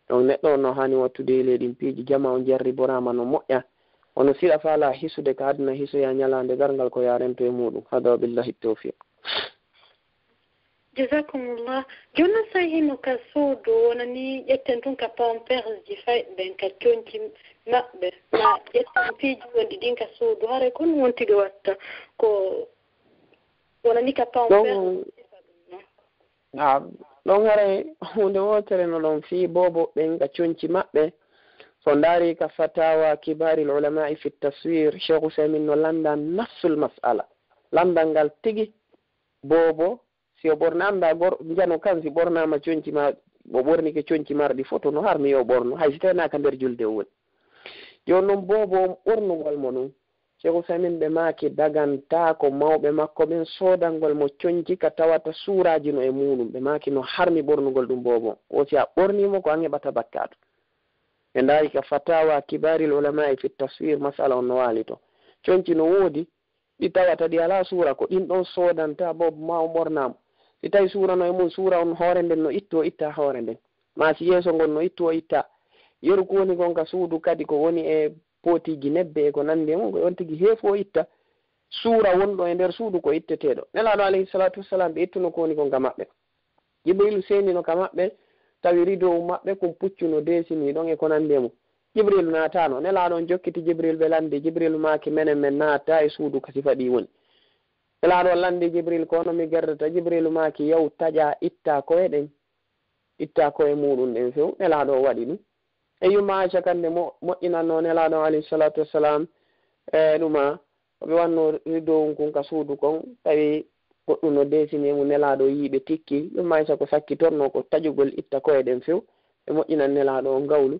Donc, neɗɗo on no haani wattude e ley ɗin piiji, jama on jarriboraama no moƴƴa. Ono siɗa faala hisude ka aduna, hisoya ñalaande darngal ko ya rento e muuɗum. Hada wa billahi tawfiq. Jazakumullah. Jooni noon, so a hino ka suudu, wonani ƴetten tun ka pampers ji fayɓe ɓen, ka conci maɓɓe, ma ƴetten piiji wonɗi ɗin ka suudu, haray ko honɗum on tigi watta? Ko wonani ka pampers Donc, ji fa ɗum non? Ah, ɗon haray huunde wootere no ɗon fii boobo ɓen ka conci maɓɓe. So ndaari ka Fatawa Kibaril Ulama'i fi Taswir, Cheikh Usaymin no lannda nafsul mas'ala. Lanndal ngal tigi, boobo, si o ɓorna, annda gor-, njano kan si ɓornaama conci ma, o ɓornike conci marɗi foto, no harmi yo ɓorno, hay si tawii naa ka nder julde o woni. Jooni non boobo on ɓornugol mo ɗum, Cheikh Usaymin ɓe maaki dagantaako mawɓe makko ɓen soodangol mo conci ka tawata suuraaji no e muuɗum. Ɓe maaki no harmi ɓornugol ɗum boobo on. O si a ɓornii mo ko an heɓata bakkaatu. Ɓe ndaari ka Fatawa Kibaril Ulama'i fi Taswir, masala on no waali to. Conci no woodi, ɗi tawata ɗi alaa suura, ko ɗin ɗon soodanta boobo ma o ɓorna mo. Si tawi suura no e mum, suura on hoore nden no ittoo, itta hoore nden. Maa si yeeso ngon no ittoo, itta. Yeru ko woni kon ka suudu kadi ko woni e pootiji nebbe e ko nandi e mum, ko on tigi heefoo itta. Suura wonɗo e nder suudu ko itteteeɗo. Nelaaɗo alayhi salaatu wassalaam ɓe ittuno ko woni kon ka maɓɓe. Jibriilu seenino ka maɓɓe, tawi rideau maɓɓe kun puccu no deesinii ɗon e ko nandi e mum. Jibriilu naataano. Nelaaɗo on jokkiti Jibriilu, ɓe lanndi. Jibriilu maaki, menen men naata e suudu ka sifa ɗi woni. Nelaaɗo on lanndi Jibriilu, ko hono mi gerdata? Jibriilu maaki, yaw taƴaa, ittaa ko'e ɗen. Ittaa ko'e muuɗum ɗen few. Nelaaɗo o waɗi ɗum. E yumma Aysa kan nde mo-, moƴƴinannoo Nelaaɗo alayhi salaatu wassalaam, e ɗuma, ko ɓe wanno rideau kun ka suudu kon, tawi goɗɗum no deesini e mum, Nelaaɗo yii ɓe tikki. Yumma Aysa ko sakkitornoo ko taƴugol itta ko'e ɗen few, ɓe moƴƴinan Nelaaɗo on gawlu.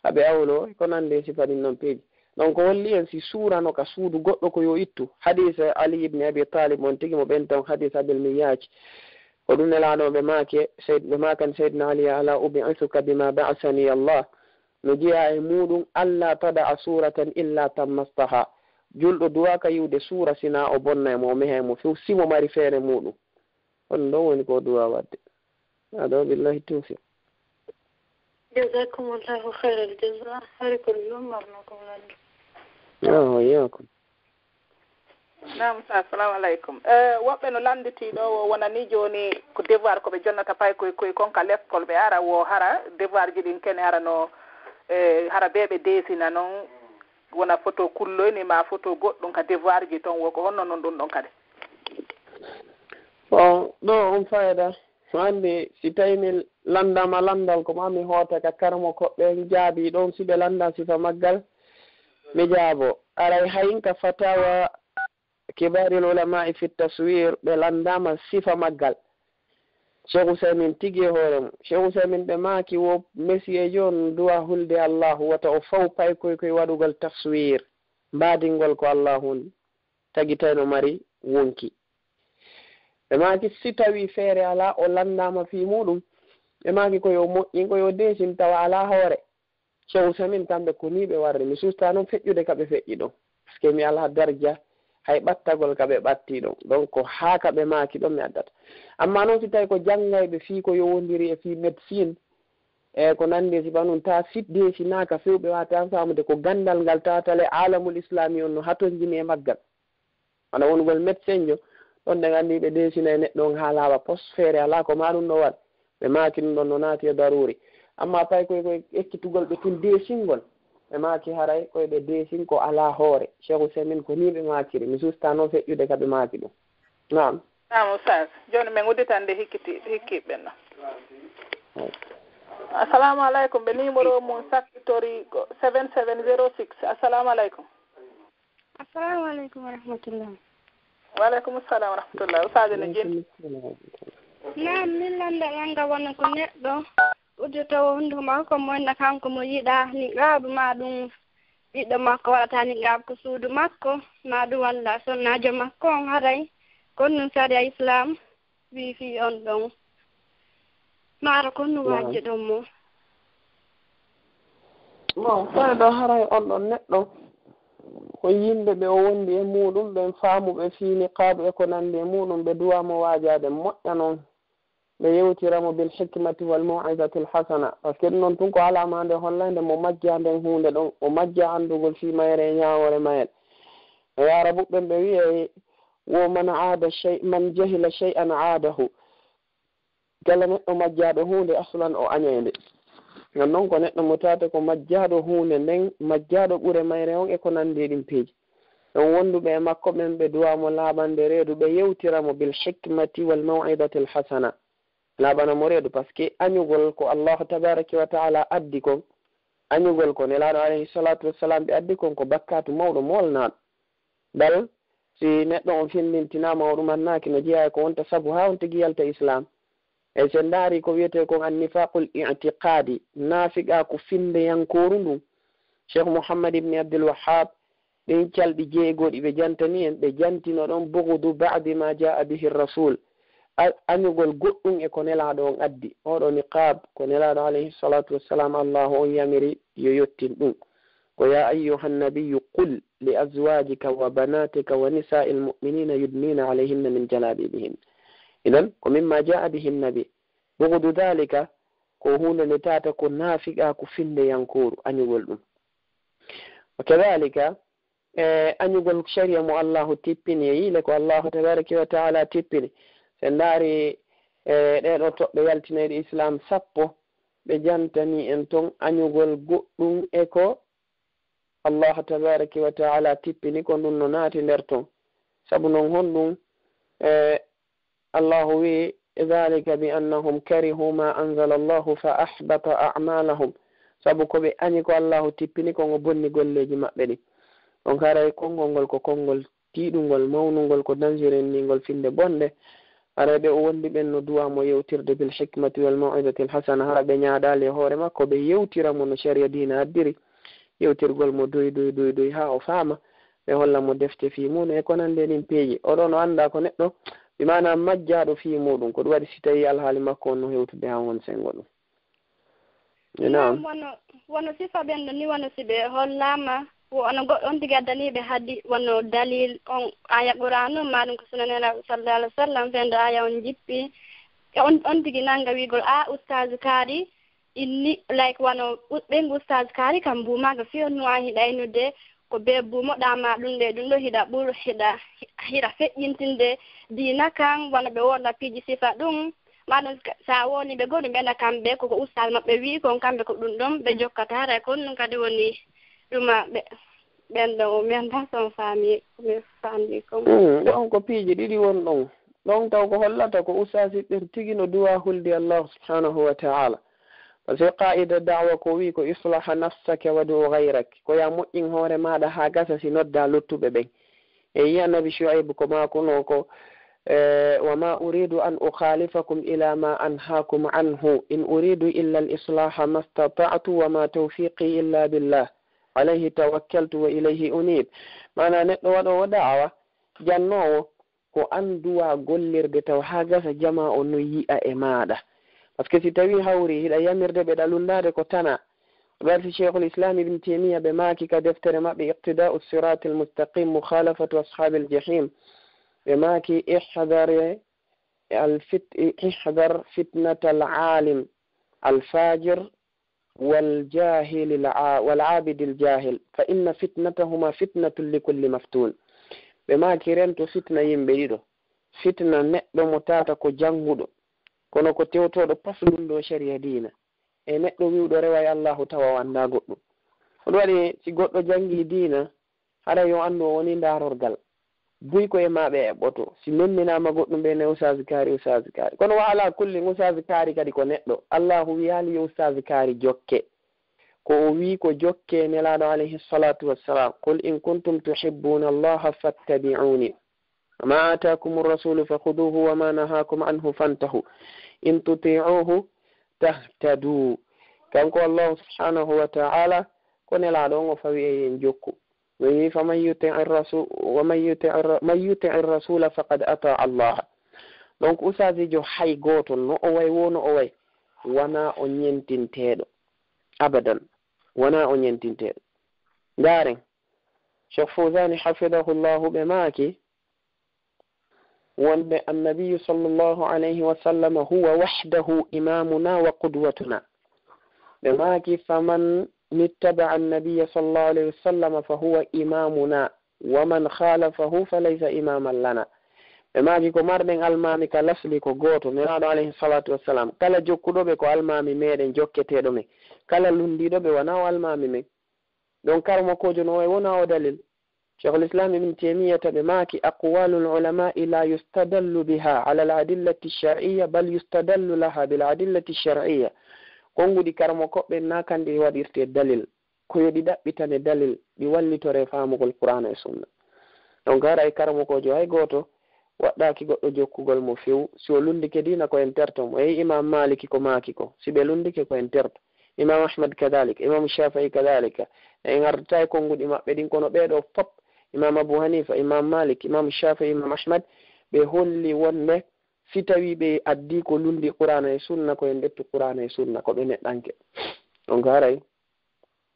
Haa ɓe awloo, e ko nandi e sifa ɗin non piiji. Donc holli en si suura no ka suudu goɗɗo ko yo ittu. Hadis Ali ibn Abi Talib on tigi mo ɓen ton hadis Abil Miyyaj. Ko ɗum Nelaaɗo ɓe maake, Seyd-, ɓe maakani Seydina Ali, "Ala ubi'ithuka bima ba'athani Allah." No jeyaa e muuɗum, "Alla tada'a suratan illa tammastaha." Julɗo duwaaka yiwde suura sina o bonna e mo, o meha e mo few, si mo mari feere muuɗum. Ko ɗum ɗon woni ko o duwa waɗde. Hada wa billahi tawfiq. Jazakumullahu khairal jaza. Hari ko ɗum ɗon marno ko lanndo. Yo, yo ko. Naam, sa-, assalamu aleykum. Eh, woɓɓe no lannditi ɗo, o wonani jooni ko devoir ko ɓe jonnata paykoy koy kon ka lekkol ɓe ara wo hara devoir ji ɗin kene hara no, eh, hara be ɓe desina non wona photo kulloyni ma photo goɗɗum ka devoir ji ton wo ko honno non ɗum ɗon kadi? Bon, ɗo on fayda. Ko anndi, si tawi mi lanndaama lanndal, ko maa mi hoota ka karamoko ɓen jaabii ɗon, si ɓe lannda sifa maggal, mi jaabo. Aray hayin ka fatawa kibaril ulama'i fi taswir, ɓe lanndaama sifa maggal. Cheikh Usaymin tigi e hoore mum. Cheikh Usaymin ɓe maaki wo mesiyejo on duwa hulde Allahu, wata o faw paykoy koy waɗugol taswir, mbaadingol ko Allahu on tagi tawi no mari wonki. Ɓe maaki, si tawi feere alaa, o lanndaama fii muuɗum, ɓe maaki ko yo moƴƴin, ko yo deesin tawa alaa hoore. Cheikh Usaymin kamɓe ko nii ɓe warri. Mi suusta noon feƴƴude ka ɓe feƴƴi ɗon. Parce que mi alaa darja hay ɓattagol ka ɓe ɓatti ɗon. Donc ko haa ka ɓe maaki ɗon mi addata. Amma noon si tawi ko janngayɓe fii ko yowondiri e fii médecine, e ko nanndi e sifa nun, ta fit deesinaaka few, ɓe waata faamude ko ganndal ngal taatale alamul islami on no hatonjini e maggal. Wano wonugol médecin jo, ɗon ɗen anndi ɓe deesina e neɗɗo on haa laaɓa pos, feere alaa ko maa ɗum ɗo waɗ. Ɓe maaki ɗum ɗon no naati e daruuri. Amma pay koy koy ekkitugol ɓe tun deesingol, ɓe maaki haray koy ɓe deesin ko alaa hoore. Cheikh Usaymin ko nii ɓe maakiri. Mi suusta noon feƴƴude ka ɓe maaki ɗum. Naam. Naam, Oustaz. Jooni men udditande hikkiti-, hikkiiɓe ɓen ɗon. Assalamu aleykum. Ɓe numéro mum sakkitori ko seven seven zero six. Assalamu aleykum. Assalamu aleykum wa rahmatullah. Wa aleykum salam wa rahmatullah. Oustaz no jin. Naam, min lanndal an nga wona ko neɗɗo uddoto wondu makko mo wonno kanko mo yiɗa niqaabu ma ɗum ɓiɗɗo makko waɗata niqaabu ko suudu makko ma ɗum walla sonnaajo makko on haray kon ɗum sariya Islam wi fii on ɗon maaro kon no waajje ɗon mo. Bon, kono ɗo haray on ɗon neɗɗo ko yimɓe ɓe o wondi e muuɗum ɓen faamuɓe fii niqaabu e ko nanndi e muuɗum ɓe duwa mo waajaade moƴƴa non. Ɓe yewtira mo bil hikmati wal maw'izatil hasana. Parce que ɗum noon tun ko alaa ma nde hollande mo majja nden huunde ɗon, o majja anndugol fii mayre e ñaawoore mayre. E Aarabu ɓen ɓe wi'e wo man aada shay-, man jahila shay'an aadahu. Kala neɗɗo majjaaɗo huunde aslan o añay nde. Ngam non ko neɗɗo mo taate ko majjaaɗo huunde nden, majjaaɗo ɓure mayre on e ko nanndi e ɗin peeji. Ɗon wonduɓe e makko ɓen ɓe duwa mo laaɓande reedu, ɓe yewtira mo bil hikmati wal maw'izatil hasana. Laaɓana mo reedu, parce que añugol ko Allahu tabaraka wa ta'ala addi kon, añugol ko Nelaaɗo alayhi salatu wassalam ɓe addi kon ko bakkaatu mawɗo moolnaaɗo. Bal si neɗɗo on findintinaama o ɗum annaaki no jeyaa e ko wonta sabu haa on tigi yalta Islam. E sen ndaari ko wiyetee kon annifaqul i'tiqaadi, naafiqaaku finndeyankooru ndun. Cheikh Muhammad ibn Abdul Wahhab, ɗin calɗi jeegoɗi ɓe jantani en, ɓe jantino ɗon bughdu ba'di ma jaa bihi rasul. A-, añugol goɗɗum e ko Nelaaɗo on addi. Oɗo niqaab, ko Nelaaɗo alayhi salatu wassalam Allahu on yamiri yo yottin ɗum. Ko ya ayyuhan nabiyyu qul li azwajika wa banatika wa nisa'il mu'minina yudnina alayhinna min jalabibihin. Idan, ko mimma jaa bihi nabi. Bughdu dhalika, ko huunde nde tata ko naafiqaaku finndeyankooru, añugol ɗum. Wa kadhalika, e añugol sharia mo Allahu tippini e yiile ko Allahu tabaraka wa ta'ala tippini. Sen ndaari, e ɗee ɗoo toɓɓe yaltinayɗe Islam sappo, ɓe jantani en ton añugol goɗɗum e ko Allahu tabaraka wa ta'ala tippini, ko ɗum no naati nder ton. Sabu non honɗum, e Allahu wi'i, "Dhalika bi annahum karihu ma anzala Allahu fa ahbata a'malahum." Sabu ko ɓe añi ko Allahu tippini kon o bonni golleeji maɓɓe ɗin. On haray konngol ngol ko konngol tiiɗungol, mawnungol, ko dangereux ni ngol finnde bonde. Haray ɓe o wondi ɓen no duwa mo yewtirde bil hikmati wal maw'izatil hasana, hara ɓe ñaaɗaali e hoore makko, ɓe yewtira mo no sharia diina addiri. yewtirgol mo doy doy doy doy haa o faama, ɓe holla mo defte fii mum e ko nanndi e ɗin piiji. Oɗo no annda ko neɗɗo, bi maana majjaaɗo fii muɗum, ko ɗum waɗi si tawii alhaali makko on no hewtude haa won senngo ɗum. Naam. Naam, wano, wano sifa ɓen ɗo ni, wano si ɓe hollaama, wo-, wano goɗɗo on tigi addanii ɓe hadi, wano dalil on aya Qur'aan on, maa ɗum ko sunna Nelaaɗo sallallahu alaihi wasallam, fenndo aya on jippi, e on, on tigi nanga wiigol, "A, Ustaaz Kaari, inni, like, wano u-, ɓen Ustaaz Kaari kam buumaaga fii on nuwa hiɗa inude, ko bee buumoɗaa ma ɗum ɗe, ɗum ɗo hiɗa ɓur-, hiɗa, hiɗa feƴƴintinde diina kan, wano ɓe wonda piiji sifa ɗum." Maɗum sa woni ɓe goni ɓena kamɓe koko ustaas maɓɓe wi'i kon, kamɓe ko ɗum ɗon ɓe jokkata, haray kon ɗum kadi woni ɗuma ɓe, ɓen ɗon o menta son faami ko mi faandi kon. Mm, ɗon ko piiji ɗiɗi won ɗon. Ɗon taw ko hollata ko ustaas ɓen tigi no duwa hulde Allahu subhanahu wa ta'ala. Parce que qaa'ida da'wa ko wi'i ko islaha nafsaka wa du'u ghayrak. Ko ya moƴƴin hoore maaɗa haa gasa si nodda luttuɓe ɓen. E yi Annabi Shu'ayb ko maakuno ko, eh, "Wa ma uridu an ukhalifakum ila ma anhaakum anhu, in uridu illa al-islaha mastata'tu wa ma tawfiqi illa billah, alayhi tawakkaltu wa ilayhi unib." Maana neɗɗo waɗoowo da'awa, jannoowo, ko an duwa gollirde taw haa gasa jamaa on no yi'a e maaɗa. Parce que si tawii hawri hiɗa yamirde ɓe ɗa lunndaade ko tana, Warti Sheikhul Islam Ibn Taymiyyah ɓe maaki ka deftere maɓɓe Iqtida'u Siratil Mustaqim Mukhalafatu Ashabil Jahim. Ɓe maaki ihdar al fit-, ihdar fitnatal alim al fajir wal jahil al a-, wal abidil jahil. Fa inna fitnatahuma fitnatun li kulli maftun. Ɓe maaki rento fitna yimɓe ɗiɗo. Fitna neɗɗo mo tata ko jannguɗo, kono ko tewtoɗo paslundo sharia diina. E neɗɗo wi'uɗo rewa e Allahu tawa o anndaa goɗɗum. Ko ɗum waɗi si goɗɗo janngii diina, haray yo anndu o woni ndaarorgal. Buy ko e maa ɓe eɓɓoto. Si nonndinaama goɗɗum ɓe ne usaazi kaari, usaazi kaari. Kono wa alaa kulli, usaazi kaari kadi ko neɗɗo. Allahu wiyaali yo usaazi kaari jokke. Ko o wii ko jokke Nelaaɗo alayhi salatu wassalam, "Qul in kuntum tuhibbuna Allaha fattabi'uni." "Wa ma atakumur rasulu fakhuduhu wa ma nahakum anhu fantahu. In tuti'uhu tahtadu." Kanko Allahu subhanahu wa ta'ala, ko Nelaaɗo on o fawi e en jokku. O wi, "Faman yuti'ir rasu-, wa man yuti'ir ra-, man yuti'ir rasula faqad ata Allah." Donc, usaazijo hay gooto, no o way wo no o way, wona o ñentinteeɗo. Abadan, wona o ñentinteeɗo. Ndaaren, Cheikh Fawzani hafidahullahu ɓe maaki, wonde Annabiyu sallallahu alayhi wa sallam huwa wahdahu imamuna wa qudwatuna. Ɓe maaki, "Faman ittaba'a Annabiya sallallahu alayhi wa sallam fa huwa imamuna, wa man khalafahu fa laysa imaman lana." Ɓe maaki, "Ko marɗen almaami ka lasli ko gooto, Nelaaɗo alayhi salatu wassalam. Kala jokkuɗo ɓe ko almaami meɗen, jokketeeɗo men. Kala lunndiiɗo ɓe wona o almaami men." Donc, karamokoojo no way wona o dalil. Cheikhul Islam Ibn Taymiyyah taɓe maaki, "Aqwalul ulama'i la yustadallu biha ala al-adillati shar'iyya, bal yustadallu laha bil adillati shar'iyya." Konnguɗi karamokooɓe na kandi waɗirte dalil. Ko yo ɗi ɗaɓɓitane dalil, ɗi wallitore faamugol Qur'aana e Sunna. Donc, haray karamokoojo hay gooto waɗɗaaki goɗɗo jokkugol mo few. Si o lunndike diina ko en terto mo. Eyi, Imam Maliki ko maaki ko, si ɓe lunndike ko en terto. Imam Ahmad kadalika, Imam Shafi'i kadalika. En ardata e konnguɗi maɓɓe ɗin, kono ɓee ɗoo fop, Imam Abu Hanifa, Imam Malik, Imam Shafi'i, Imam Ahmad, ɓe holli wonde si tawii ɓe addii ko lunndii Qur'aana e Sunna, ko en ƴettu Qur'aana e Sunna, ko ɓe neɗɗanke. Donc, haray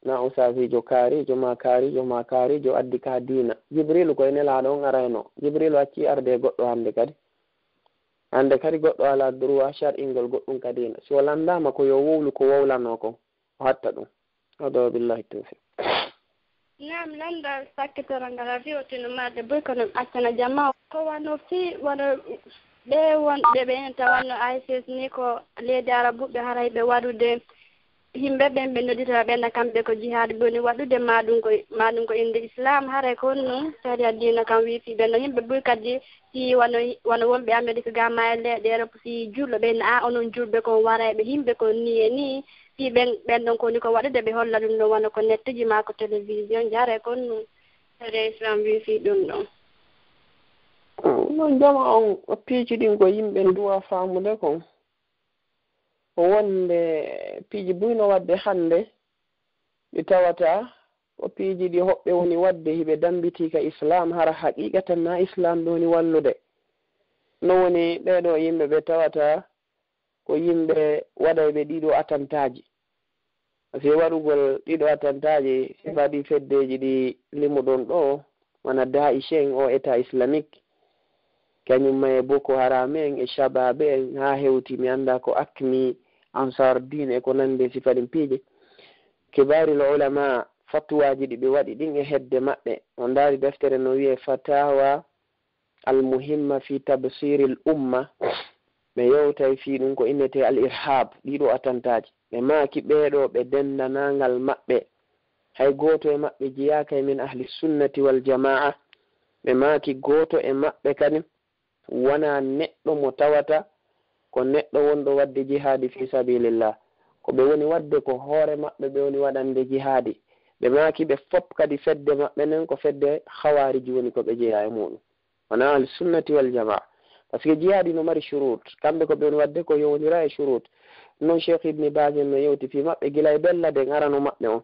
na usaaziijo kaariijo ma kaariijo ma kaariijo addi ka diina. Jibrilu ko e Nelaaɗo on arayno. Jibrilu accii arde e goɗɗo hannde kadi. Hannde kadi goɗɗo alaa droit shar'ingol goɗɗum ka diina. Si o lanndaama ko yo wowlu ko wowlanoo kon, o hatta ɗum. Hada wa billahi tawfiq. Naam, lanndal sakkitoral ngal a wi'otino marde buy ko ɗum accana jama. Ko wano fii wano ɓe wonɓe ɓe en tawanno ISIS ni ko leydi Arabuɓe haray ɓe waɗude Yimɓe ɓen ɓe nodditora ɓen na kamɓe ko jihaad boni waɗude, maa ɗum ko, maa ɗum ko innde Islaam. Haray ko honɗum sariya diina kan wi'i fii ɓen ɗon yimɓe buy kadi, fii wano, wano wonɓe Amerik ga maa e leyɗe Erop, fii julɓe ɓen na, a onon julɓe kon warayɓe yimɓe kon nii e nii, fii ɓen, ɓen ɗon ko woni ko waɗude ɓe holla ɗum ɗon wano ko nettuji maa ko télévision, haray ko honɗum sariya Islaam wi'i fii ɗum ɗon? Non jama on piiji ɗin ko yimɓe nduwa faamude kon. Ko wonde piiji buy no waɗde hannde ɗi tawata ko piiji ɗi hoɓɓe woni waɗde, hiɓe dammbitii ka Islaam, hara haqiiqatan na Islaam ɓe woni wallude. No woni ɓee ɗoo yimɓe ɓe tawata ko yimɓe waɗayɓe ɗiɗo atantaaji. Parce que waɗugol ɗiɗo atantaaji, sifa ɗi feddeeji ɗi limuɗon ɗoo, wona Daesh en, o État islamique, kañum ma e Boko Haram en, e Shabab en, haa hewti, mi anndaa ko Akmi, Ansar Din, e ko nanndi e sifa ɗin piiji. Kibaaril ulama, fatuwaaji ɗi ɓe waɗi ɗin e hedde maɓɓe. On ndaari deftere no wi'ee Fatawa al-Muhimma fi Tabsiril Umma. Ɓe yewtay fii ɗum ko innetee al-irhab, ɗiɗo atantaaji. Ɓe maaki ɓee ɗoo ɓe denndaangal maɓɓe, hay gooto e maɓɓe jeyaaka e min ahli sunnati wal jamaa. Ɓe maaki gooto e maɓɓe kadi wonaa neɗɗo mo tawata ko neɗɗo wonɗo waɗde jihaadi fii sabilillah. Ko ɓe woni waɗde ko hoore maɓɓe, ɓe woni waɗande jihaadi. Ɓe maaki ɓe fof kadi fedde maɓɓe nden ko fedde Khawarij woni ko ɓe jeyaa e muuɗum. Wonaa Ahli Sunnati wal Jamaa. Parce que jihaadi no mari shurut. Kamɓe ko ɓe woni waɗde ko yowondira e shurut. Non Cheikh Ibn Baz en no yewti fii maɓɓe gila e bella den arano maɓɓe on.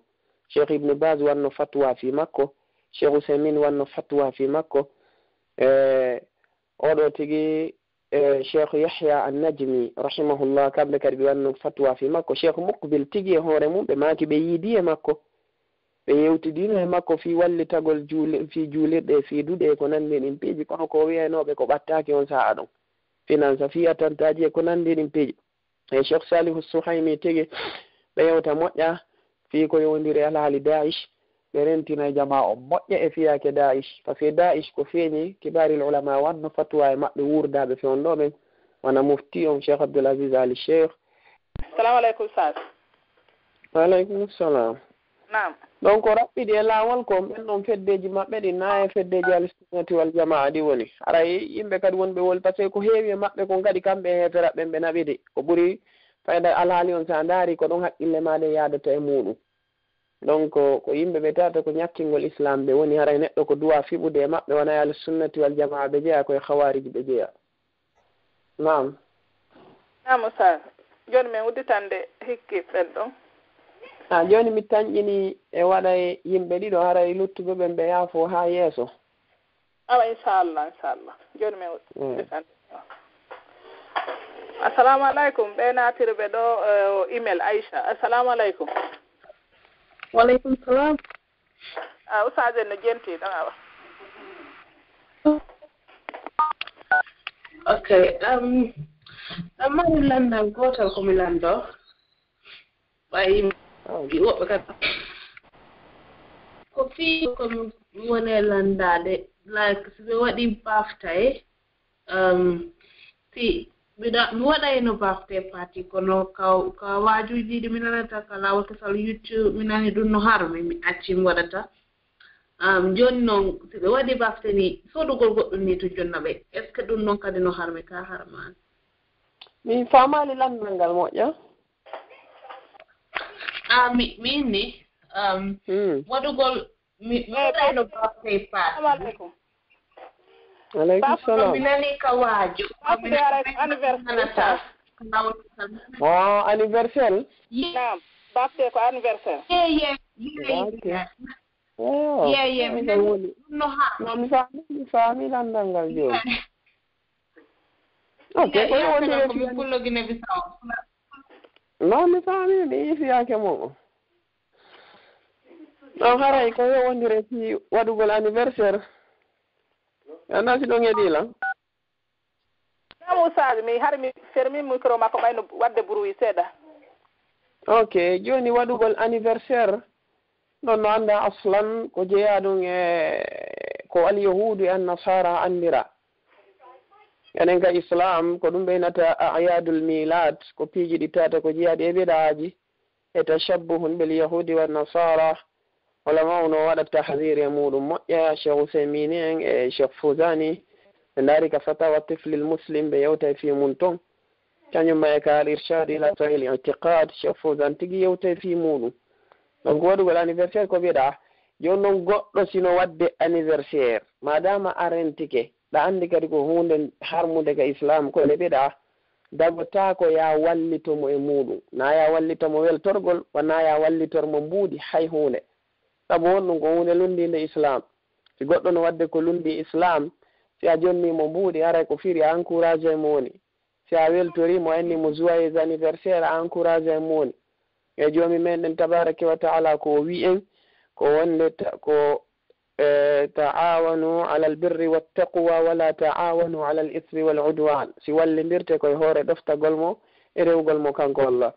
Cheikh Ibn Baz wanno fatwa fii makko. Cheikh Usaymin wanno fatwa fii makko. E, oɗo tigi, e, Cheikh Yahya An-Najmi, rahimahullah, kamɓe kadi ɓe wanno fatwa fii makko. Cheikh Muqbil tigi e hoore mum, ɓe maaki ɓe yiidi e makko. Ɓe yewtidiino e makko fii wallitagol juuli-, fii juulirɗe, fii duɗe e ko nanndi e ɗin piiji, kono ko o wi'aynooɓe ko ɓattaaki on sa'a ɗon. Finance, fii atantaaji e ko nanndi e ɗin piiji. E Cheikh Salihu Suhaimi tigi, ɓe yewta moƴƴa fii ko yowondiri e alhaali Daesh, ɓe rentina e jamaa on moƴƴa e fiyaake Daesh. Parce que Daesh ko feeñi, Kibaaril Ulama wanno fatwa e maɓɓe wuurdaaɓe fewndo ɓen, wona mufti on Cheikh Abdul Aziz Ali Cheikh. Salamu aleykum, Ustaz. Wa aleykum salam. Naam. Donc, ko raɓɓiɗi e laawol ko ɓen ɗon feddeeji maɓɓe ɗin, na e feddeeji Ahli Sunnati wal Jamaa ɗi woni. Haray yimɓe kadi wonɓe woli, parce que ko heewi e maɓɓe kon kadi kamɓe e heeferaɓe ɓen ɓe naɓidi. Ko ɓuri fayda alhaali on, so a ndaari ko ɗon haqqille maa ɗen yaadata e muuɗum. Donc, ko yimɓe ɓe tawata ko ñakkingol Islaam ɓe woni, haray neɗɗo ko duwaa fiɓude e maɓɓe, wona e Ahli Sunnati wal Jamaa ɓe jeyaa, ko e Khawarij ɓe jeyaa. Naam. Naam, Ustaz. Jooni min udditande hikki ɓen ɗon. Ah, jooni mi tanƴini e waɗa e yimɓe ɗiɗo, haray luttuɓe ɓen ɓe yaafo haa yeeso. Awa, inchallah, inchallah. Jooni min ud-, mm, udditande. Assalamu aleykum. Ɓe naatirɓe ɗo, eh, email, Aisha. Assalamu aleykum. Wa aleykum salam. Ah, Oustaz en no jenti ɗon, awa. Ok, um, ɗon mari lanndal gootal ko mi lanndo. Ɓay, oh, mi woɓɓe kadi. Ko fii ko mi woni e lanndaade, like, si ɓe waɗi baftay, um, si mbiɗa, mi waɗayno bafte party, kono ka, ka waajuuji ɗi mi nanata ka laawol kesal YouTube, mi nani ɗum no harmi, mi acci mi waɗata. Um, jooni noon, si ɓe waɗi bafte ni, soodugol goɗɗum ni to jonna ɓe. Est-ce que ɗum noon kadi no harmi ka harmaani? Mi faamaali lanndal ngal moƴƴa. Ah, mi, min ni, um, hmm, waɗugol, mi, mi waɗayno birthday party. Assalamu aleykum. Aleykum salam. Mi nani ka waaju. Birthday, anniversaire. Oh, anniversaire? Naam, birthday ko anniversaire. Ye, ye, ye, ye. Oh, ye, ye, mi nani woni. No ha. No, mi faami, mi faami lanndal ngal jooni. Ok, ko yowondire ko mi pullo Guinée Bissau. Non, mi faami, mi yiifiyaake mo. Non, haray ko yowondire fii waɗugol anniversaire. Anndaa si ɗon heɗii lan? Naam, Oustaz, mi hari mi fermi micro makko ɓay no waɗde bruit seeɗa. Ok, jooni waɗugol anniversaire, ɗon no anndaa aslan ko jeyaa ɗum e ko alyahuudu e annasara anndira. Enen ka Islam, ko ɗum ɓe innata a'yadul milad, ko piiji ɗi tawata ko jeyaaɗi e bid'aaji, e tashabbuhun bil yahudi wan nasara. Ulama o no waɗa tahzir e muuɗum moƴƴa, Cheikh Usaymini en e Cheikh Fawzani, ɓe ndaari ka Fatawa Tiflil Muslim, ɓe yewta e fii mum ton. Kañum ma e ka Al Irshad ila Sahih Al I'tiqad, Cheikh Fawzan tigi yewta e fii muuɗum. Donc, waɗugol anniversaire ko bid'a. Jooni noon, goɗɗo si no waɗde anniversaire, madama a rentike, ɗa anndi kadi ko huunde harmunde ka Islam, ko nde bid'a, dagotaako ya wallito mo e muuɗum. Na ya wallito mo weltorgol, wa na ya wallitor mo mbuuɗi hay huunde. Sabu honɗum? Ko huunde lunndiinde Islam. Si goɗɗo no waɗde ko lunndii Islam, si a jonnii mo mbuuɗi, haray ko firi a encouragé mo woni. Si a weltorii mo, a inni mo joyeux anniversaire, a encouragé mo woni. E Joomi meɗen tabaraka wa taala ko o wi'i en, ko wonde ta-, ko, eh, "Ta'awanu alal birri wat taqwa wala ta'awanu alal ismi wal udwan." Si wallindirte ko e hoore ɗoftagol mo e rewgol mo kanko Allah.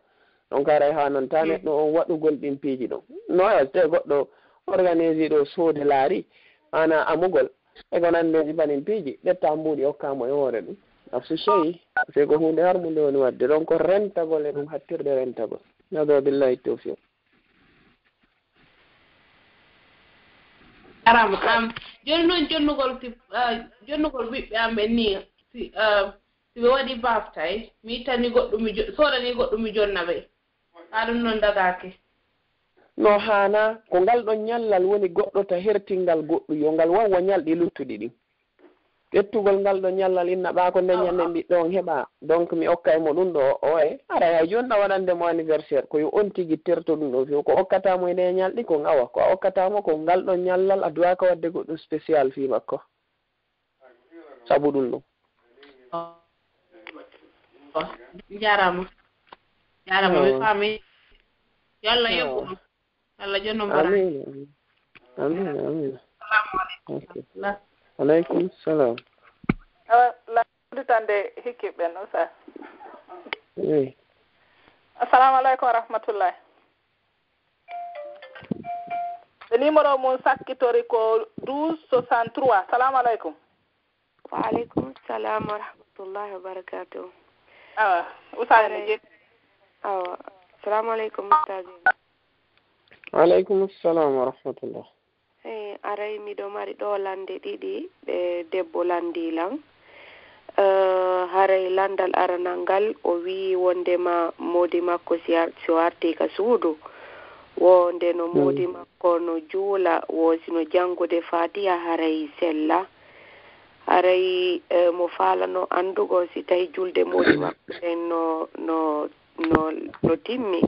Donc haray haananta neɗɗo on waɗugol ɗin piiji ɗon. No, eh, te goɗɗo organise ɗo soode laari, ana amugol, e ko nanndi e banin piiji, ƴetta mbuuɗi okka mo e hoore ɗum. Nafsu sey, sey ko huunde harmunde woni waɗde. Donc ko rentagol e ɗum, hattirde rentagol. Hada billahi tawfiq. Aram, am, jooni noon jonnugol ki, ah, jonnugol ɓiɓɓe am ɓen ni, si, ah, si ɓe waɗi baptise, mi ittani goɗɗum, mi jo-, soodani goɗɗum, mi jonna ɓe. Haa ɗum noon dagaaki. No haana, ko ngal ɗon ñallal woni goɗɗo ta hertingal goɗɗum, yo ngal waw wa ñalɗi luttuɗi ɗin. Ƴettugol ngal ɗon ñallal inna ɓaa ko nde ñande ɓiɗɗo on heɓa, donc mi okkay mo ɗum ɗo, oye, aray hay jooni ɗa waɗande mo anniversaire, ko yo on tigi terto ɗum ɗo few, ko okkata mo e ɗe ñalɗi, ko ngawa, ko a okkata mo, ko ngal ɗon ñallal a duwaaka waɗde goɗɗum spécial fii makko. Sabu ɗum ɗo. Jaaraama. Jaaraama, mi faami. Yo Allah yoɓu on. Allah jonno mbaraa. Amin, amin. Amin, amin. Assalamu alaikum. Ok. Alaikum salam. Awa, la, udditande hikki ɓen, Oustaz. Oui. Assalamu alaikum wa rahmatullahi. Ɓe numéro mum sakkitori ko douze soixante-trois. Salamu alaikum. Wa alaikum salam wa rahmatullahi wa barakatuh. Awa, Oustaz ne jetti. Awa. Salamu alaikum, Oustaz. Wa alaikum salam wa rahmatullah. Eh, aray miɗo mari ɗo lande ɗiɗi, ɗe debbo landi lan. Eh, haray landal aranal ngal, o wi'i wondema moodi makko si ar-, si o arti ka suudu, wo nde no moodi makko no juula, wo si no jangude Fatiha haray sella. Haray, eh, mo faalano andugo si tawi julde moodi makko nden no, no no, no timmi,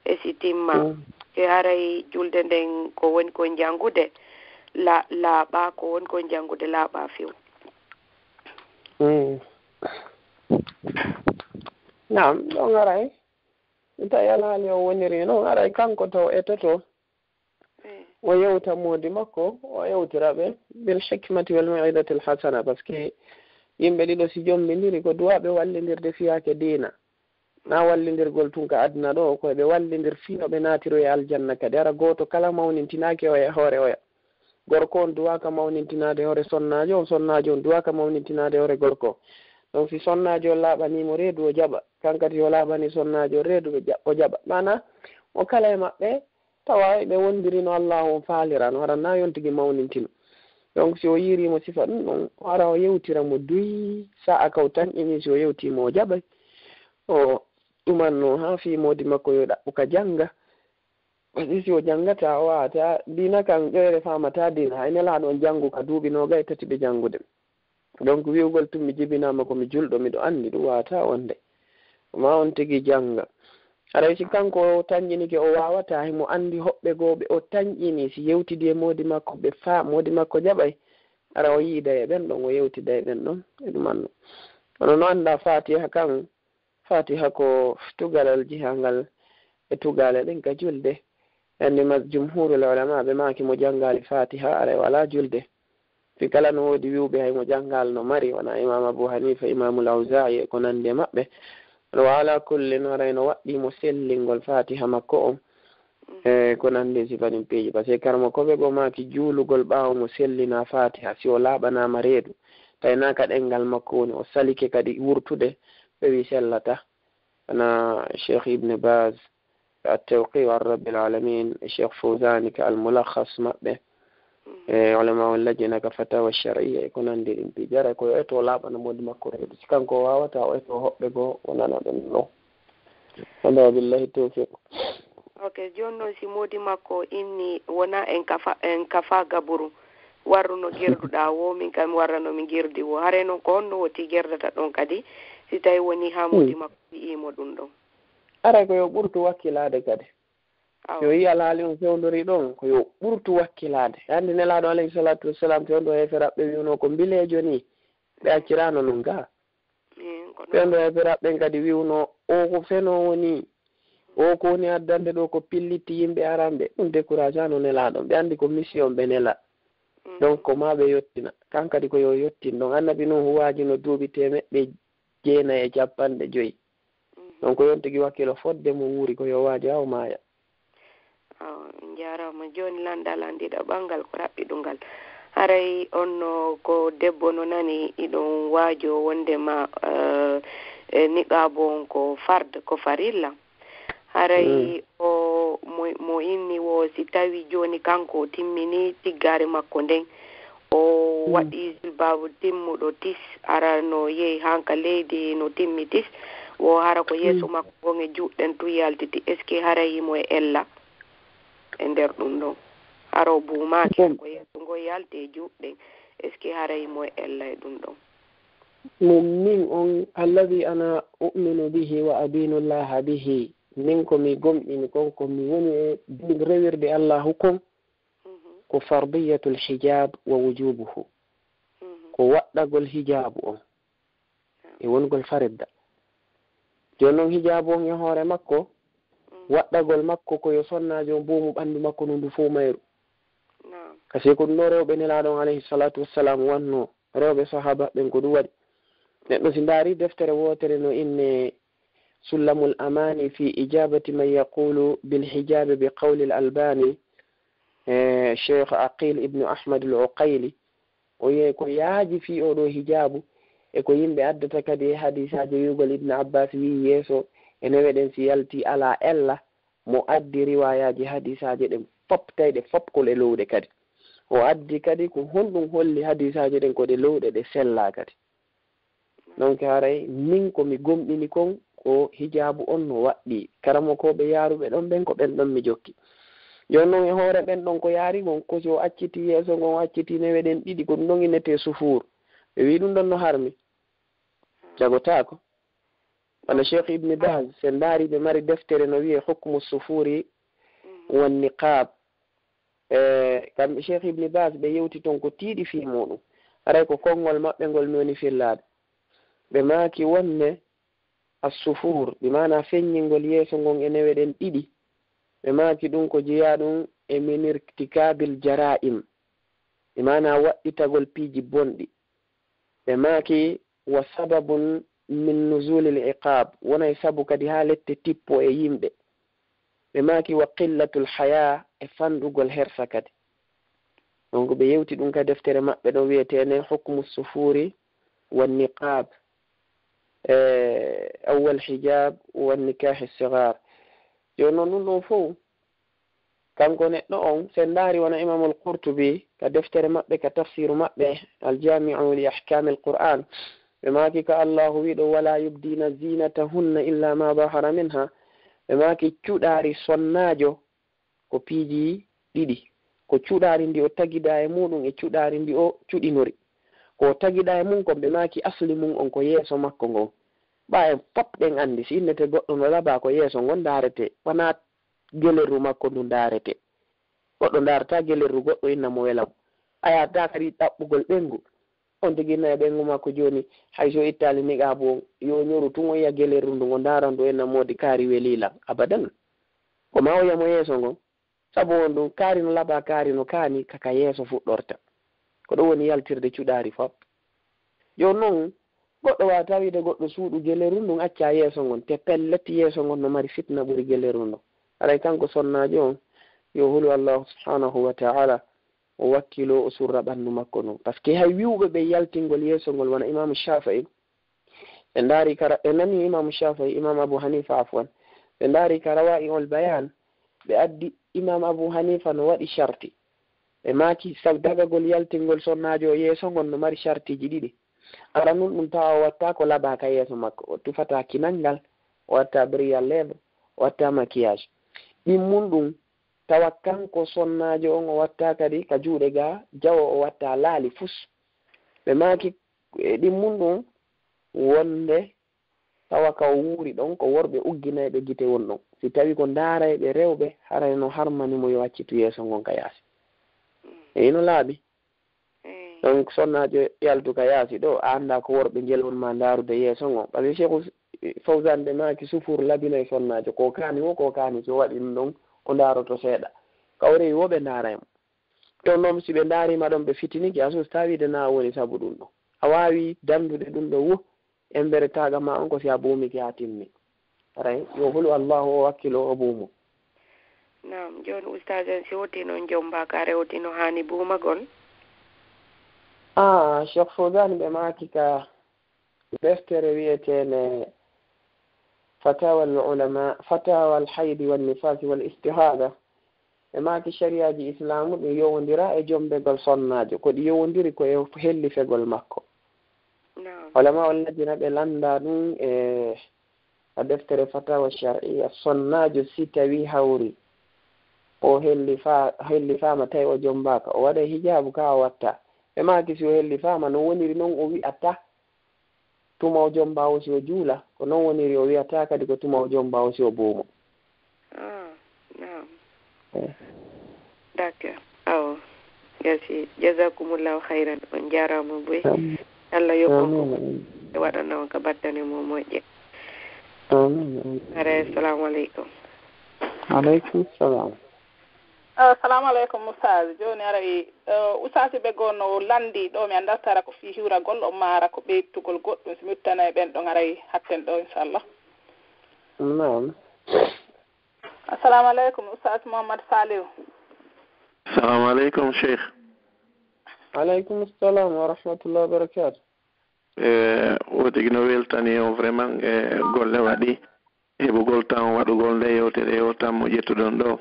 e si timma. Mm. E haray julde nden ko woni ko jangude la-, laaɓa, ko woni ko jangude laaɓa few. Mm. Naam, ɗon haray. Mi tawi alhaali o woniri noon, haray kanko taw etoto. Eh. O yewta moodi makko, o yewtira ɓe bil hikmati wal maw'izatil hasana, par ce que yimɓe ɗiɗo si jombindiri ko duwaaɓe wallindirde fiyaake diina. Na wallindirgol tun ka aduna ɗo, ko ɓe wallindir fii no ɓe naatiroyi aljanna kadi. Hara gooto kala mawnintinaaki oya, hoore oya. Gorko on duwaaka mawnintinaade hoore sonnaajo on, sonnaajo on duwaaka mawnintinaade hoore gorko on. Donc si sonnaajo on laaɓanii mo reedu, o jaɓa. Kan kadi o laaɓanii sonnaajo on reedu, ɓe ja-, o jaɓa. Maanaa, mo kala e maɓɓe, tawa eɓe wondiri no Allaahu on faalira, no hara na yon tigi mawnintino. Donc si o yiiri mo sifa ɗum ɗon, o ara o yewtira mo duy sa'a ka o tanƴini, si o yewtii mo o jaɓay. O ɗumanno haa fii moodi makko yo ɗaɓɓu ka jannga. Par ce que si o janngata, o waawata diina kan, ƴoyre faamata diina. Hay Nelaaɗo on janngu ka duuɓi noogay tati ɓe janngude. Donc wi'ugol tun mi jibinaama ko mi julɗo, miɗo anndi ɗum waawataa wonde. Ma on tigi jannga. Haray si kanko o tanƴinike o waawataa, himo anndi hoɓɓe goo ɓe o tanƴini, si yewtidi e moodi makko ɓe faa, moodi makko jaɓay. Hara o yiida e ɓen ɗon, o yewtida e ɓen ɗon, e ɗum anno. Kono no annda Fatiha kan, Fatiha ko tugalal jihangal e tugaale ɗen ka julde. Anndi mas-, jumhurul ulama ɓe maaki mo janngaali Fatiha, aray walaa julde. Fi kala no woodi wi'uɓe hay mo janngaali no mari, wona Imam Abu Hanifa, Imamul Awza'i e ko nanndi e maɓɓe. Wa ala kullin, haray no waɗɗii mo sellingol Fatiha makko on. E ko nanndi e sifa ɗin piiji. Par ce que karamokooɓe goo maaki juulugol ɓaawo mo sellinaa Fatiha, si o laaɓanaama reedu, tawi naa ka ɗemngal makko woni, o salike kadi wurtude, ɓe wi'i sellataa. Wona Cheikh Ibn Baz, At-Tawqi' an Rabbil Alamin, e Cheikh Fawzani ka Al-Mulakhas maɓɓe, e ulama on lajjina ka Fatawa Shar'iyya e ko nanndi ɗin piiji. Haray ko yo eto laaɓana moodi makko reedu. Si kanko o waawataa, o eto hoɓɓe goo o nana ɓen ɗon. Wonde wa billahi tawfiq. Ok, jooni noon si moodi makko inni wona en kafa, en kafa gaburu, warru no gerduɗaa wo, min kam warrano mi gerdi wo. Haray noon ko honno woti gerdata ɗon kadi, si tawi woni haa moodi makko wi'ii mo ɗum ɗon? Haray ko yo ɓurtu wakkilaade kadi. Yo yiya laali on fewndori ɗon, ko yo ɓurtu wakkilaade. Hannde Nelaaɗo alayhi salaatu wassalam fewndo heeferaɓɓe wi'unoo ko mbileejo nii, ɓe acciraano non gaa. Fewndo heeferaɓɓe ɓen kadi wi'unoo, o ko fenoowo nii, o ko woni addande ɗoo ko pillitti yimɓe aranɓe. Ɗum décourageano Nelaaɗo, ɓe anndi ko mission ɓe nela. Donc ko maa ɓe yottina, kan kadi ko yo yottin ɗon. Annabi Nuuhu waajino duuɓi teemeɗɗe jeenayi e cappanɗe joyi. Donc yon tigi wakkilo fodde mo wuuri ko yo waajo haa o maaya. Awa, on njaaraama. Jooni lanndal an ɗiɗaɓal ngal ko raɓɓiɗungal. Haray on no ko debbo no nani iɗon waajo wonndema eh, eh, niqaabu on ko fard, ko farilla. Haray o mo, mo inni wo si tawi jooni kanko o timmini tiggaare makko nden, o waɗi jilbaabu timmuɗo tis, hara no yehi han ka leydi no timmi tis, wo hara ko yeeso makko ngon e juuɗe ɗen tun yaltiti, est-ce que haray himo e ella e nder ɗum ɗon? Hara o buumaaki, hara ko yeeso ngon yalti e juuɗe ɗen, est-ce que haray himo e ella e ɗum ɗon? Min, min on, alladhi ana u'minu bihi wa adinu Allaha bihi, min ko mi gomɗini kon, ko mi woni e din rewirde Allahu kon, ko fardiyatul hijab wa wujubuhu, ko waɗɗagol hijaabu on e wongol faridda. Jooni non hijaabu on e hoore makko, waɗɗagol makko ko yo sonnaajo on buumu ɓanndu makko ndu ndu fow mayru. Kasi ko ɗum ɗo rewɓe Nelaaɗo on alayhi salatu wassalam wannoo, rewɓe sahaaba ɓen ko ɗum waɗi. Neɗɗo si ndaari deftere wootere no inne Sullamul Amani fi ijabati man yaqulu bil hijabi bi qawli al Albani, e Cheikh Aqil ibnu Ahmad al Uqayli, o yehi ko yaaji fii oo ɗoo hijaabu, e ko yimɓe addata kadi e hadiisaaji wi'ugol Ibn Abbas wi'i yeeso e newe ɗen si yaltii alaa ella, mo addi riwaayaaji hadiisaaji ɗen fop, tawi ɗe fop ko ɗe lowɗe kadi. O addi kadi ko honɗum holli hadiisaaji ɗen ko ɗe lowɗe, ɗe sellaa kadi. Donc haray min ko mi gomɗini kon ko hijaabu on no waɗɗii. Karamokooɓe yaaruɓe ɗon ɓen ko ɓen ɗon mi jokki. Jooni non e hoore ɓen ɗon ko yaari ngon, ko si o accitii yeeso ngon, o accitii newe ɗen ɗiɗi, ko ɗum ɗon innetee sufuur. Ɓe wi'i ɗum ɗon no harmi. Jagotaako. Wano Cheikh Ibn Baz, si en ndaari ɓe mari deftere no wi'ee Hukmu Sufuuri wan Niqaab. E kamɓe Cheikh Ibn Baz ɓe yewti ton ko tiiɗi fii muuɗum. Haray ko konngol maɓɓe ngol mi woni fillaade. Ɓe maaki wonde as-sufuur, bi maanaa feññingol yeeso ngon e newe ɗen ɗiɗi. Ɓe maaki ɗum ko jeyaaɗum e min irtikaabil jaraa'im, bi maanaa waɗɗitagol piiji bonɗi. Ɓe maaki wa sababun min nuzulil iqaab, wonay sabu kadi haa lette tippo e yimɓe. Ɓe maaki wa qillatul hayaa, e fanɗugol hersa kadi. Donc ɓe yewti ɗum ka deftere maɓɓe ɗo wi'eteene Hukmu Sufuuri wan Niqaab, e awwal hijaab wan nikaahi sigaar. Jooni non ɗum ɗon fow, kanko neɗɗo on, si en ndaari wano Imaamul Qurtubi ka deftere maɓɓe, ka tafsiiru maɓɓe, Al Jaami'u li Ahkaamil Qur'aan, ɓe maaki ka Allaahu wi'i ɗo, "Walaa yubdiina ziinatahunna illaa maa dahara minhaa." Ɓe maaki cuɗaari sonnaajo ko piiji ɗiɗi. Ko cuɗaari ndi o tagidaa e muuɗum e cuɗaari ndi o cuɗinori. Ko o tagidaa e mum kon ɓe maaki asli mum on ko yeeso makko ngon. Ɓaa en fop ɗen anndi si innete goɗɗo no labaa ko yeeso ngon ndaaretee, wanaa gelerru makko ndu ndaaretee. Goɗɗo ndaarataa gelerru goɗɗo inna mo wela mo. A yahataa kadi ɗaɓɓugol ɓeyngu. On tigi inna e ɓeyngu makko jooni, hay si o ittaali niqaabu on, yo o ñoru tun o yi'a gelerru ndu ngo ndaara ndu inna moodi kaari welii lan. Abadan. Ko maa o yi'a mo yeeso ngon. Sabu on ɗum, kaari no labaa, kaari no kaani, ka ka yeeso fuɗɗorta. Ko ɗum woni yaltirde cuɗaari fop. Jooni non, goɗɗo waawataa wi'ude goɗɗo suuɗu gelerru ndun accaa yeeso ngon, te pellet yeeso ngon no mari fitna ɓuri gelerru ndun. Haray kanko sonnaajo on, yo hulu Allaahu subhaanahu wa ta'aalaa, o wakkiloo o surra ɓanndu makko ndun. Parce que hay wi'uɓe ɓe yaltingol yeeso ngol wano Imaamu Shaafi'i, ɓe ndaari ka ra-, ɓe nani Imaamu Shaafi'i, Imaamu Abu Haniifa, afwan, ɓe ndaari ka Rawaa'i'ul Bayaan, ɓe addi Imaamu Abu Haniifa no waɗi sharti. Ɓe maaki, sabu dagagol yaltingol sonnaajo o yeeso ngon no mari shartiiji ɗiɗi. Aranun ɗum tawa o wattaako labaa ka yeeso makko, o tufataa kinanngal, o wattaa brillants lèvres, o wattaa maquillage. Ɗimmun ɗum, tawa kanko sonnaajo on o wattaa kadi ka juuɗe gaa jawo, o wattaa laali fus. Ɓe maaki e ɗimmun ɗum wonde tawa ka o wuuri ɗon ko worɓe ugginayɓe gite won ɗon. Si tawi ko ndaarayɓe rewɓe, haray no harmani mo yo accitu yeeso ngon ka yaasi. E ino laaɓi. Donc, sonnaajo yaltu ka yaasi ɗo, a anndaa ko worɓe njelon ma ndaarude yeeso ngon. Parce que Cheikh Fawzan ɓe maaki sufuur labinoy sonnaajo, ko kaani wo, ko kaani si o waɗi ɗum ɗon, o ndaaroto seeɗa. Ka o rewi wo ɓe ndaaray mo. To noon si ɓe ndaariima ɗon, ɓe fitinike, a suustaa wiide na woni sabu ɗum ɗon. A waawi danndude ɗum ɗon wo, embere taaga ma on ko si a buumike haa timmi. Haray, yo hulu Allahu o wakkilo o buumo. Naam, jooni Ustaaz en si woti noon jombaka rewti no haani buumagol? Ah, Cheikh Fawzan ɓe maaki ka deftere wiyeteene Fatawa al-Ulama, Fatawa al-Haydi wan Nifasi wal Istihada. Ɓe maaki shariyaaji Islaamu ɗi yowondira e jombegol sonnaajo. Ko ɗi yowondiri ko e hellifegol makko. Naam. Ulama on lajjina ɓe lannda ɗum e a deftere Fatawa Shar'iyya, sonnaajo si tawi hawri, o hellifa-, hellifaama tawi o jombaaka, o waɗay hijaabu ka o watta. Ɓe maaki si o hellifaama, no woniri noon o wi'ata tuma o jomba o si o juula, ko noon woniri o wi'ata kadi ko tuma o jomba o si o buumo. Ah, naam. Eh. D'accord. Awo. Merci. Jazakumullahu khairan. On jaaraama boy. Amin. Allah yoɓ on ko. Amin, amin. E waɗana on ka battane mo moƴƴe. Amin, amin. Are, assalamu alaikum. Alaikum salam. Assalamu alaikum, Ustaz. Jooni aray, eh, Ustaz ɓe goo no lanndi ɗo, mi anndaa tara ko fii hiwragol, o maara ko ɓeytugol goɗɗum, si mi uttana e ɓen ɗon aray hatten ɗo, inchallah. Naam. Assalamu alaikum, Ustaz Muhammad Salihu. Assalamu alaikum, Sheikh. Alaikum salam wa rahmatullahi wa barakatuh. Eh, wotigi no weltani o vraiment, eh, golle waɗi. Heɓugol temps waɗugol nde yewtere yo temps mo ƴettuɗon ɗo.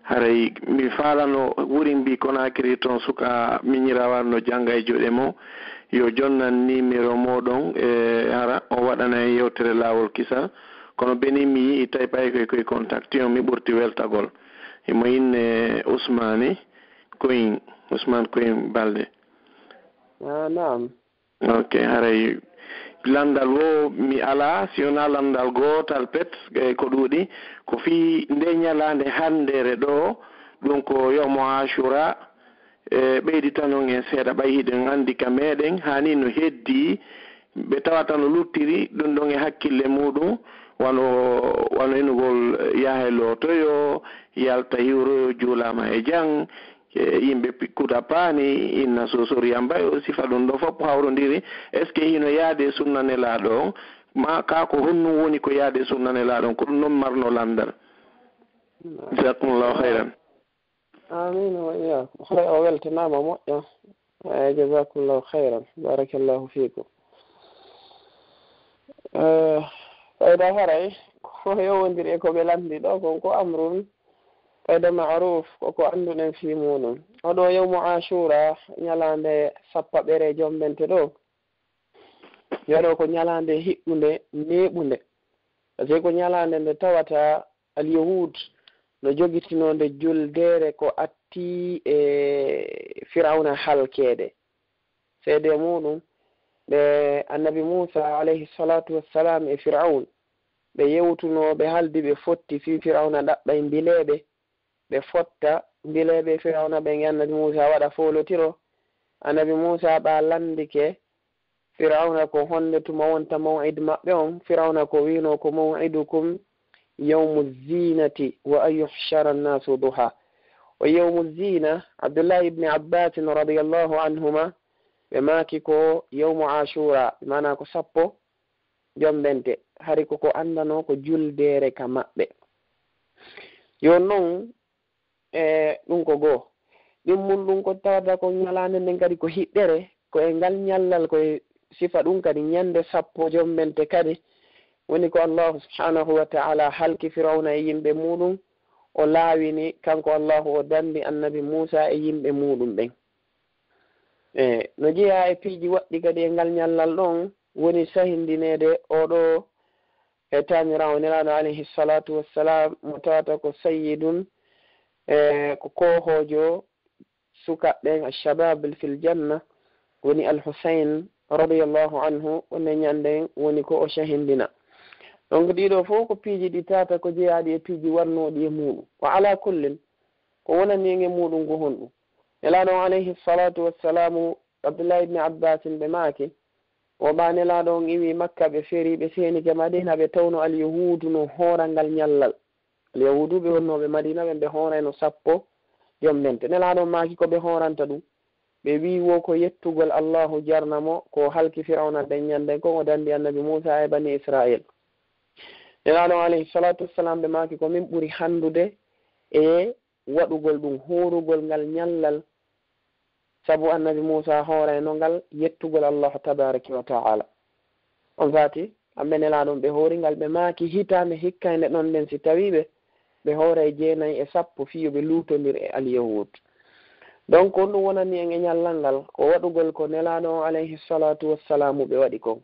Haray mi faalano wurin mbi Conakry toon suka miñirawa no jannga e juuɗe mo. Yo jonnan numéro moɗon, e hara o waɗana en yewtere laawol kisal. Kono benin mi yi'i tawi ɓay koye, koye contact on mi ɓurti weltagol. Himo inne Ousmane Koyin, Ousmane Koyin Balde. Ah, naam. Ok, haray lanndal wo mi alaa, si wonaa lanndal gootal pet, e ko ɗuuɗi, ko fii nde ñalaande hanndere ɗo, ɗum ko yawmu Ashura, e ɓeyditanon en seeɗa, ɓay hiɗen anndi ka meɗen, haani no heddi, ɓe tawata no luttiri, ɗum ɗon e hakkille muɗum, wano, wano enugol yaha e lootoyo, yalta hiwroyo, juulaama e jam, e yimɓe pi-, kuɗa paani, inna sosoriya mbayo, sifa ɗum ɗo fof hawrondiri. Est-ce que hino yaade sunna nelaaɗo on? Ma ka ko honɗum woni ko yaade sunna nelaaɗo on? Ko ɗum non marno lanndal. Jazakumullahu khairan. Amin wa iyyakum. Haray o weltanaama moƴƴa. Eh, jazakumullahu khairan. Barakallahu fiikum. Eh, fayda haray, ko yowondiri e ko ɓe lanndi ɗo kon ko amrun fayda ma'ruf, ko ko annduɗen fii muɗum. Oɗo yawmu Ashura, ñalaande sappaɓere jombente ɗo. Yo ɗo ko ñalaande hiɓɓunde, neeɓunde. Parce que ko ñalaande nde tawata Al-Yahud no jogitinoo nde juldeere ko atti e Firawna halkeede. Seedee muɗum, ɓe Annabi Muusa alayhi salaatu wassalaam e Firawna, ɓe yewtunoo, ɓe haaldi, ɓe fotti fii Firawna ɗaɓɓay mbileeɓe, ɓe fotta mbileeɓe Firawna ɓen e Annabi Muusa waɗa foolotiro. Annabi Muusa ɓa lanndike Firawna ko honde tuma wonta maw'id maɓɓe on. Firawna ko wi'unoo ko maw'idukum yawmu zinati wa an yuhshara annaasu duha. O yawmu zina, Abdullahi ibn Abbasin radiyallahu anhuma, ɓe maaki ko yawmu Ashura, maana ko sappo jombente, hari ko ko anndanoo ko juldeere ka maɓɓe. Yo non, e ɗum ko goo. Ɗimmun ɗum ko tawata ko ñalaande nden kadi ko hiɓɓere, ko e ngal ñallal, ko e sifa ɗum kadi ñande sappo jombente kadi. Woni ko Allahu subhanahu wa ta'ala halki Firawna e yimɓe muɗum, o laawini, kanko Allahu o dandi Annabi Muusa e yimɓe muɗum ɓen. E no jeyaa e piiji waɗɗi kadi e ngal ñallal ɗon, woni sahindineede oɗo e taaniraawo Nelaaɗo alayhi salaatu wassalaam, mo tawata ko sayyidun, e ko koohoojo sukaaɓe ɓen, ashabab fil janna, woni Al-Husayn radiyallahu anhu, wonde ñande woni ko o shahindina. Donc ɗiɗo fof ko piiji ɗi tata ko jeyaaɗi e piiji warnooɗi e muuɗum. Wa ala kullin, ko wonani en e muuɗum ko honɗum? Nelaaɗo on alayhi salatu wassalamu, Abdullah ibn Abbasin ɓe maaki, o ɓa Nelaaɗo on iwi Makka, ɓe feeri, ɓe seenike Madina, ɓe tawno Alyahuudu no hoorangal ñallal. Alyahuudu ɓe wonnooɓe Madina ɓen, ɓe hoorayno sappo jombente. Nelaaɗo on maaki ko ɓe hooranta ɗum. Ɓe wii wo ko yettugol Allahu jarna mo, ko halki Firawna ɗen ñanden kon, o dandi Annabi Muusa e Bani Israil. Nelaaɗo on alayhi salatu wassalam ɓe maaki ko min ɓuri handude e waɗugol ɗum, hoorugol ngal ñallal, sabu Annabi Muusa hoorayno ngal yettugol Allahu tabaraka wa ta'ala. On faati, kamɓe Nelaaɗo on ɓe hoori ngal, ɓe maaki hitaande hikkaynde ɗon nden si tawii ɓe, ɓe hooray jeenay e sappo fii yo ɓe luutondir e Alyahuud. Donc on ɗum wonani en e ñallal ngal, ko waɗugol ko Nelaaɗo on alayhi salatu wassalamu ɓe waɗi kon.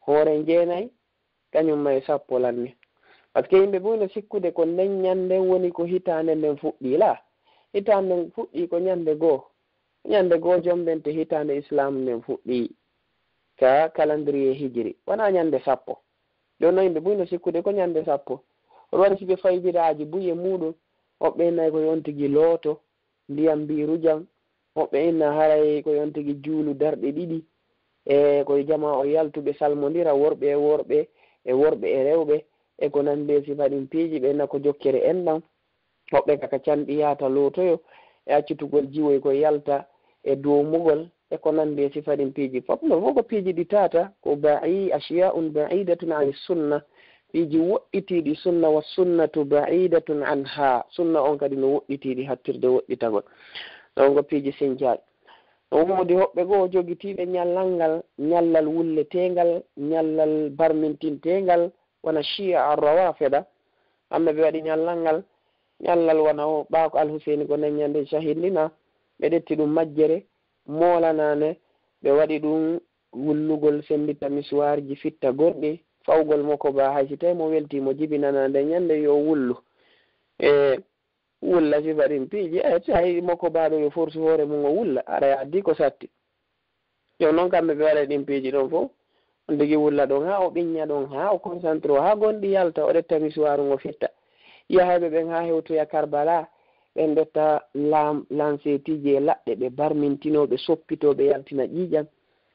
Hooren jeenay, kañum may sappo lanni. Parce que yimɓe buy no sikkude ko nden ñande woni ko hitaande nden fuɗɗii. La, hitaande nden fuɗɗii ko ñande goo. Ñande goo jombente hitaande Islam nden fuɗɗii ka calendrier hijri. Wonaa ñande sappo. Jooni non yimɓe buy no sikkude ko ñande sappo. Hono waɗi si ɓe fawi bidaaji buy e muuɗum, woɓɓe inna ko yo on tigi looto, ndiyam mbiiru jam, woɓɓe inna haray ko yo on tigi juulu darɗe ɗiɗi, e ko yo jamaa o yaltu ɓe salmondira, worɓe e worɓe, e worɓe e rewɓe, e ko nandi e sifa ɗin piiji, ɓe inna ko jokkere enɗam. Woɓɓe kaka canɗi yaata lootoyo, e accitugol jiwoy ko yalta e doomugol, e ko nandi e sifa ɗin piiji. Fof no fof ko piiji ɗi tata, ko ba'i-, ashiyaun ba'idatun ani sunna, piiji woɗɗitiiɗi sunna, wa sunnatu ba'idatun anha, sunna on kadi no woɗɗitiiɗi hattirde woɗɗitagol. Ɗon ko piiji sincaaɗi. Ɗon woodi hoɓɓe goo jogitiiɓe ñallal ngal, ñallal wulleteengal, ñallal barmintinteengal, wona Shia ar-Rawafida. Kamɓe ɓe waɗi ñallal ngal, ñallal wona o ɓaako Al-Huseyni ko nden ñande shahidina, ɓe ƴetti ɗum majjere, moolanaane, ɓe waɗi ɗum wullugol, sembita misuwaarji, fitta gonɗi, fawgol mo ko ba hay si tawi mo weltii mo jibinana nde ñande yo wullu. E wulla sifa ɗin piiji, e si hay mo ko baaɗo yo forsu hoore mum o wulla, ara addi ko satti. Yo non kamɓe ɓe waɗa ɗin piiji ɗon fof, on tigi wulla ɗon haa o ɓiñña ɗon, haa o concentré o, haa gonɗi yalta, o ƴetta misuwaaru ngo fitta. Yahayɓe ɓen haa hewtoya Karbala, ɓen ƴetta lam-, lanseetiiji e laɗɗe, ɓe barmintinoo, ɓe soppitoo, ɓe yaltina ƴiiƴan,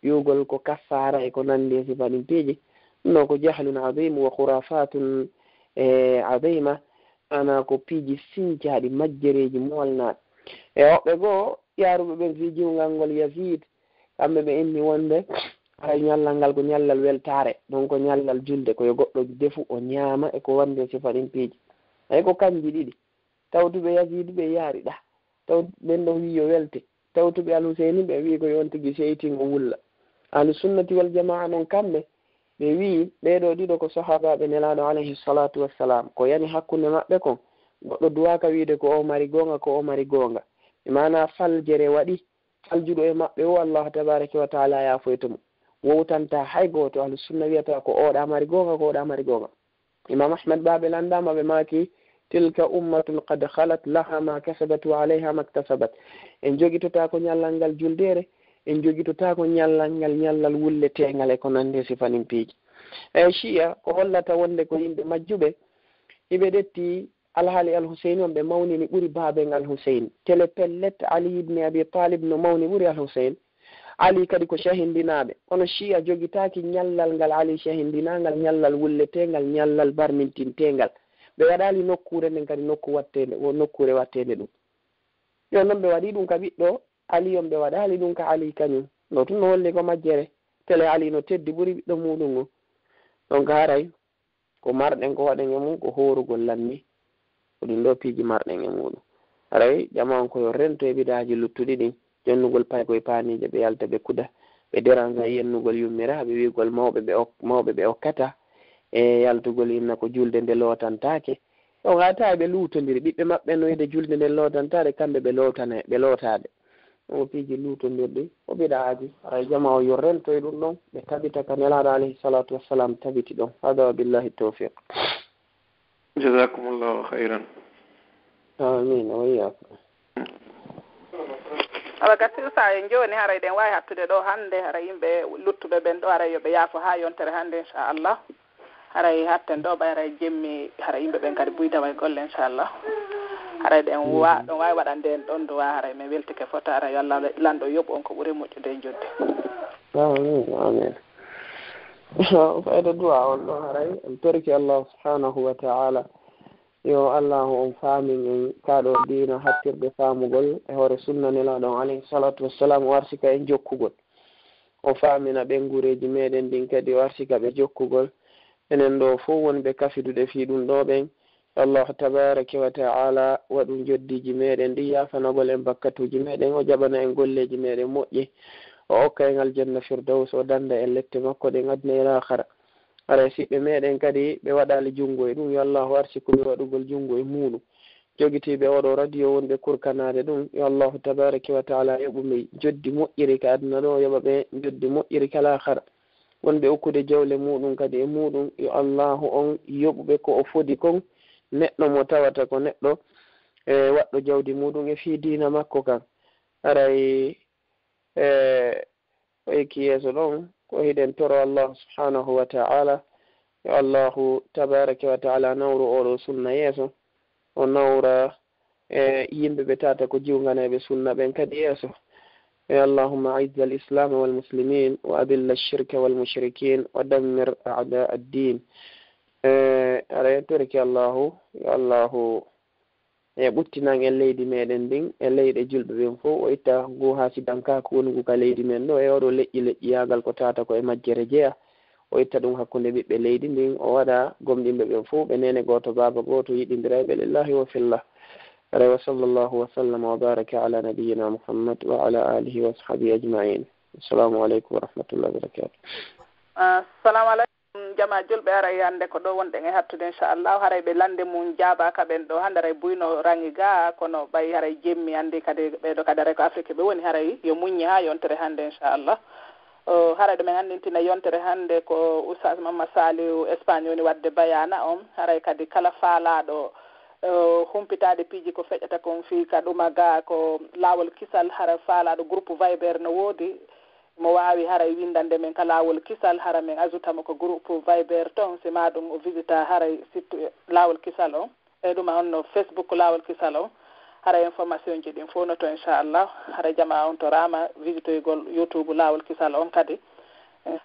wi'ugol ko kaffaara e ko nandi e sifa ɗin piiji. Ɗum ɗoo ko jahlun aziim wa khurafatun, e, aziima, ana ko piiji sincaaɗi, majjereeji moolnaaɗi. E woɓɓe goo, yaaruɓe ɓen fii jiwngal ngol Yazid, kamɓe ɓe inni wonde haray ñallal ngal ko ñallal weltaare, ɗon ko ñallal julde, ko yo goɗɗo defu, o ñaama e ko wonde sifa ɗin piiji. Hay ko kanji ɗiɗi. Tawtuɓe Yazid ɓe yaari ɗa. Taw ɓen ɗon wii yo welte. Tawtuɓe Al Huseyni ɓe wii ko yo on tigi seytin o wulla. Ahlu sunnati wal jamaa non kamɓe, ɓe wii ɓee ɗoo ɗiɗo ko sahaabaaɓe Nelaaɗo alayhi salatu wassalam. Ko yani hakkunde maɓɓe kon, goɗɗo duwaaka wiide ko o mari goonga, ko o mari goonga. E maanaa faljere waɗi, faljuɗo e maɓɓe o, Allahu tabaraka wa taala yaafoyto mo. Wowtanta hay gooto. Ahlu sunna wiyata ko oɗa mari goonga, ko oɗa mari goonga. Imam Ahmad ba ɓe landaama, ɓe maaki, tilka ummatun qad khalat, laha ma kasabat wa alayha maktasabat. En jogitotaako ñallal ngal juldeere, en jogitotaako ñallal ngal ñallal wulleteengal e ko nandi e sifa ɗin piiji. E Shia, ko hollata wonde ko yimɓe majjuɓe, hiɓe ƴetti alhaali Al Huseyni on ɓe mawnini ɓuri baaben Al Huseyni. Tele pellet, Ali ibn Abi Talib no mawni ɓuri Al Huseyni. Ali kadi ko shahindinaaɓe. Kono Shia jogitaaki ñallal ngal Ali shahindinaa, ngal ñallal wulleteengal, ñallal barmintinteengal. Ɓe waɗaali nokkuure nden kadi nokku watteende, wo nokkuure watteende ɗum. Yo non ɓe waɗi ɗum ka ɓiɗɗo Ali on, ɓe waɗaali ɗum ka Ali kañum. Ɗo tun no holli ko majjere. Tele Ali no teddi ɓuri ɓiɗɗo muuɗum on. Donc haray ko marɗen ko waɗen e mum ko hoorugol lanni. Ko ɗin ɗoo piiji marɗen e muuɗum. Haray jama on ko yo rento e bidaaji luttuɗi ɗin, jonnugol paykoye paaniije, ɓe yalta ɓe kuda, ɓe déranger yennugol yummiraaɓe, wi'ugol mawɓe ɓe ok-, mawɓe ɓe okkata, e yaltugol inna ko julde nde lootantaake. Ɗon haa tawi ɓe luutondiri, ɓiɓɓe maɓɓe no wiide julde nde lootantaade, kamɓe ɓe lootane-, ɓe lootaade. Ɗum ko piiji luutondirɗi, ko bidaaji. Haray jama o yo rento e ɗum ɗon, ɓe tabita ka Nelaaɗo alayhi salatu wassalam tabiti ɗon. Hada wa billahi tawfiq. Jazakumullahu khairan. Amin, wa iyyakum. Awa, gasi usa en jooni, haray ɗen waawi hattude ɗo hannde, haray yimɓe luttuɓe ɓen ɗo, haray yo ɓe yaafo haa yontere hannde, inchallah. Haray hatten ɗo ɓay haray jemmi, haray yimɓe ɓen kadi buydawa e golle, inchallah. Haray ɗen wa-, ɗon waawi waɗande en ɗon duwa, haray min weltike fota, haray yo Allah lanɗo yoɓu on ko ɓuri moƴƴude e jodde. Amin, amin. Fayda duwa on ɗon haray, en torki Allah subhanahu wa ta'ala. Yo Allahu on faamin en kaɗo diina hattirde faamugol e hoore sunna Nelaaɗo on alayhi salatu wassalam, o arsika en jokkugol. O faamina ɓen gureeji meɗen ɗin kadi, o arsika ɓe jokkugol. Enen ɗo fof wonɓe kafiduɗe fii ɗum ɗo ɓen, yo Allahu tabaraka wa ta'ala waɗu joddiiji meɗen ɗi yaafanagol en bakkatuuji meɗen, o jaɓana en golleeji meɗen moƴƴi, o okka en aljanna firdaws, o danda en lette makko ɗen aduna e laakhara. Haray siɓɓe meɗen kadi ɓe waɗali junngo e ɗum, yo Allahu arsiku ɓe waɗugol junngo e muuɗum. Jogitiiɓe oɗo radio wonɓe kurkanaade ɗum, yo Allahu tabaraka wa ta'ala yoɓu ɓe joddi moƴƴiri ka aduna ɗo, yoɓa ɓe joddi moƴƴiri ka laakhara. Wonɓe okkude jawle muuɗum kadi e muuɗum, yo Allahu on yoɓu ɓe ko o fodi kon, neɗɗo mo tawata ko neɗɗo, e, waɗɗo jawdi muuɗum e fii diina makko kan. Haray, e, o yekki yeeso ɗon, ko hiɗen toro Allah subhanahu wa ta'ala, yo Allahu tabaraka wa ta'ala nawru oɗo sunna yeeso, o nawra, e, yimɓe ɓe tata ko jiwnganeeɓe sunna ɓen kadi yeeso. E, Allahumma a'izz al-islam wal muslimin wa adilla ash-shirka wal mushrikin wa dammir a'da ad-din. E, aɗa yettoriki Allahu, yo Allahu e ɓuttinan en leydi meɗen ndin e leyɗe julɓe ɓen fof, o itta ngu haasidankaaku woni ngu ka leydi men ɗo e oɗo leƴƴi leƴƴiyaagal ko tata ko e majjere jeya. O itta ɗum hakkunde ɓiɓɓe leydi ndin, o waɗa gomɗinɓe ɓen fof ɓe neene gooto, baaba gooto, yiɗindira e ɓe lillahi wa fillah. Aray wa sallallahu wa sallama wa baraka ala nabiyyina Muhammad wa ala alihi wa sahbihi ajma'in. Assalamu alaikum wa rahmatullahi wa barakatuh. Assalamu alaikum. Jama julɓe, haray hannde ko ɗo wonɗen e hattude, inchallah. Haray ɓe lande mum jaabaaka ɓen ɗo hannde, haray buyno rangi ga, kono ɓay haray jemmi anndi kadi ɓee ɗo kadi haray ko Afrique ɓe woni, haray yo muññe haa yontere hannde, inchallah. O, haray ɗo men anndintina yontere hannde ko Oustaz Mamma Saliou Espagne woni waɗde bayaana on. Haray kadi kala faalaaɗo, o, humpitaade piiji ko feƴata kon fii ka ɗuma ga ko laawol kisal, hara faalaaɗo groupe Viber no woodi, mo waawi haray winndande men ka laawol kisal, hara men ajuta mo ko groupe Viber ton, si maa ɗum o visita haray site laawol kisal on. E ɗuma on no Facebook laawol kisal on. Haray information ji ɗin fof no to, inchallah. Haray jama on toraama visitoygol YouTube laawol kisal on kadi.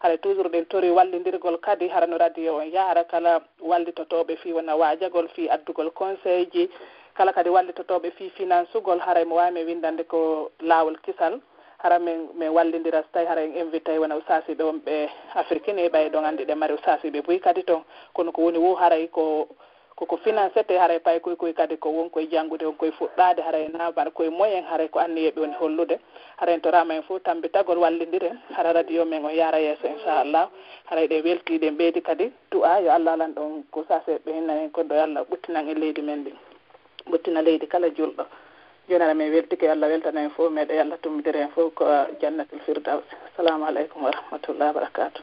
Haray toujours ɗen tori wallindirgol kadi, hara no radio on yaa, hara kala wallitotooɓe fii wona waajagol, fii addugol conseil ji, kala kadi wallitotooɓe fii finansugol, haray mo waawi men winndande ko laawol kisal. Hara men, men wallindira, so tawi hara en invitay wona ustaasiiɓe wonɓe Afrique ni, ɓay ɗon anndi ɗen mari ustaasiiɓe buy kadi ton. Kono ko woni wo haray ko, ko, ko financete, haray pay koy koy kadi ko won koy janngude, won koy fuɗɗaade, haray na mbar koy moyen, haray ko anniyeeɓe woni hollude. Haray en toraama en fof tambitagol, wallindiren, hara radio men on yaara yeeso, inchallah. Haray ɗen weltii, ɗen ɓeydi kadi du'a, yo Allah alan ɗon ko sase ɓe hinna en kon ɗo, yo Allah ɓuttinan en leydi men ndin. Ɓuttina leydi kala julɗo. Jooni hara men weltike, yo Allah weltana en fof, meɗe yo Allah tummbitira en fof ko Jannatul Firdaws. Assalamu aleykum wa rahmatullahi wa barakatuh.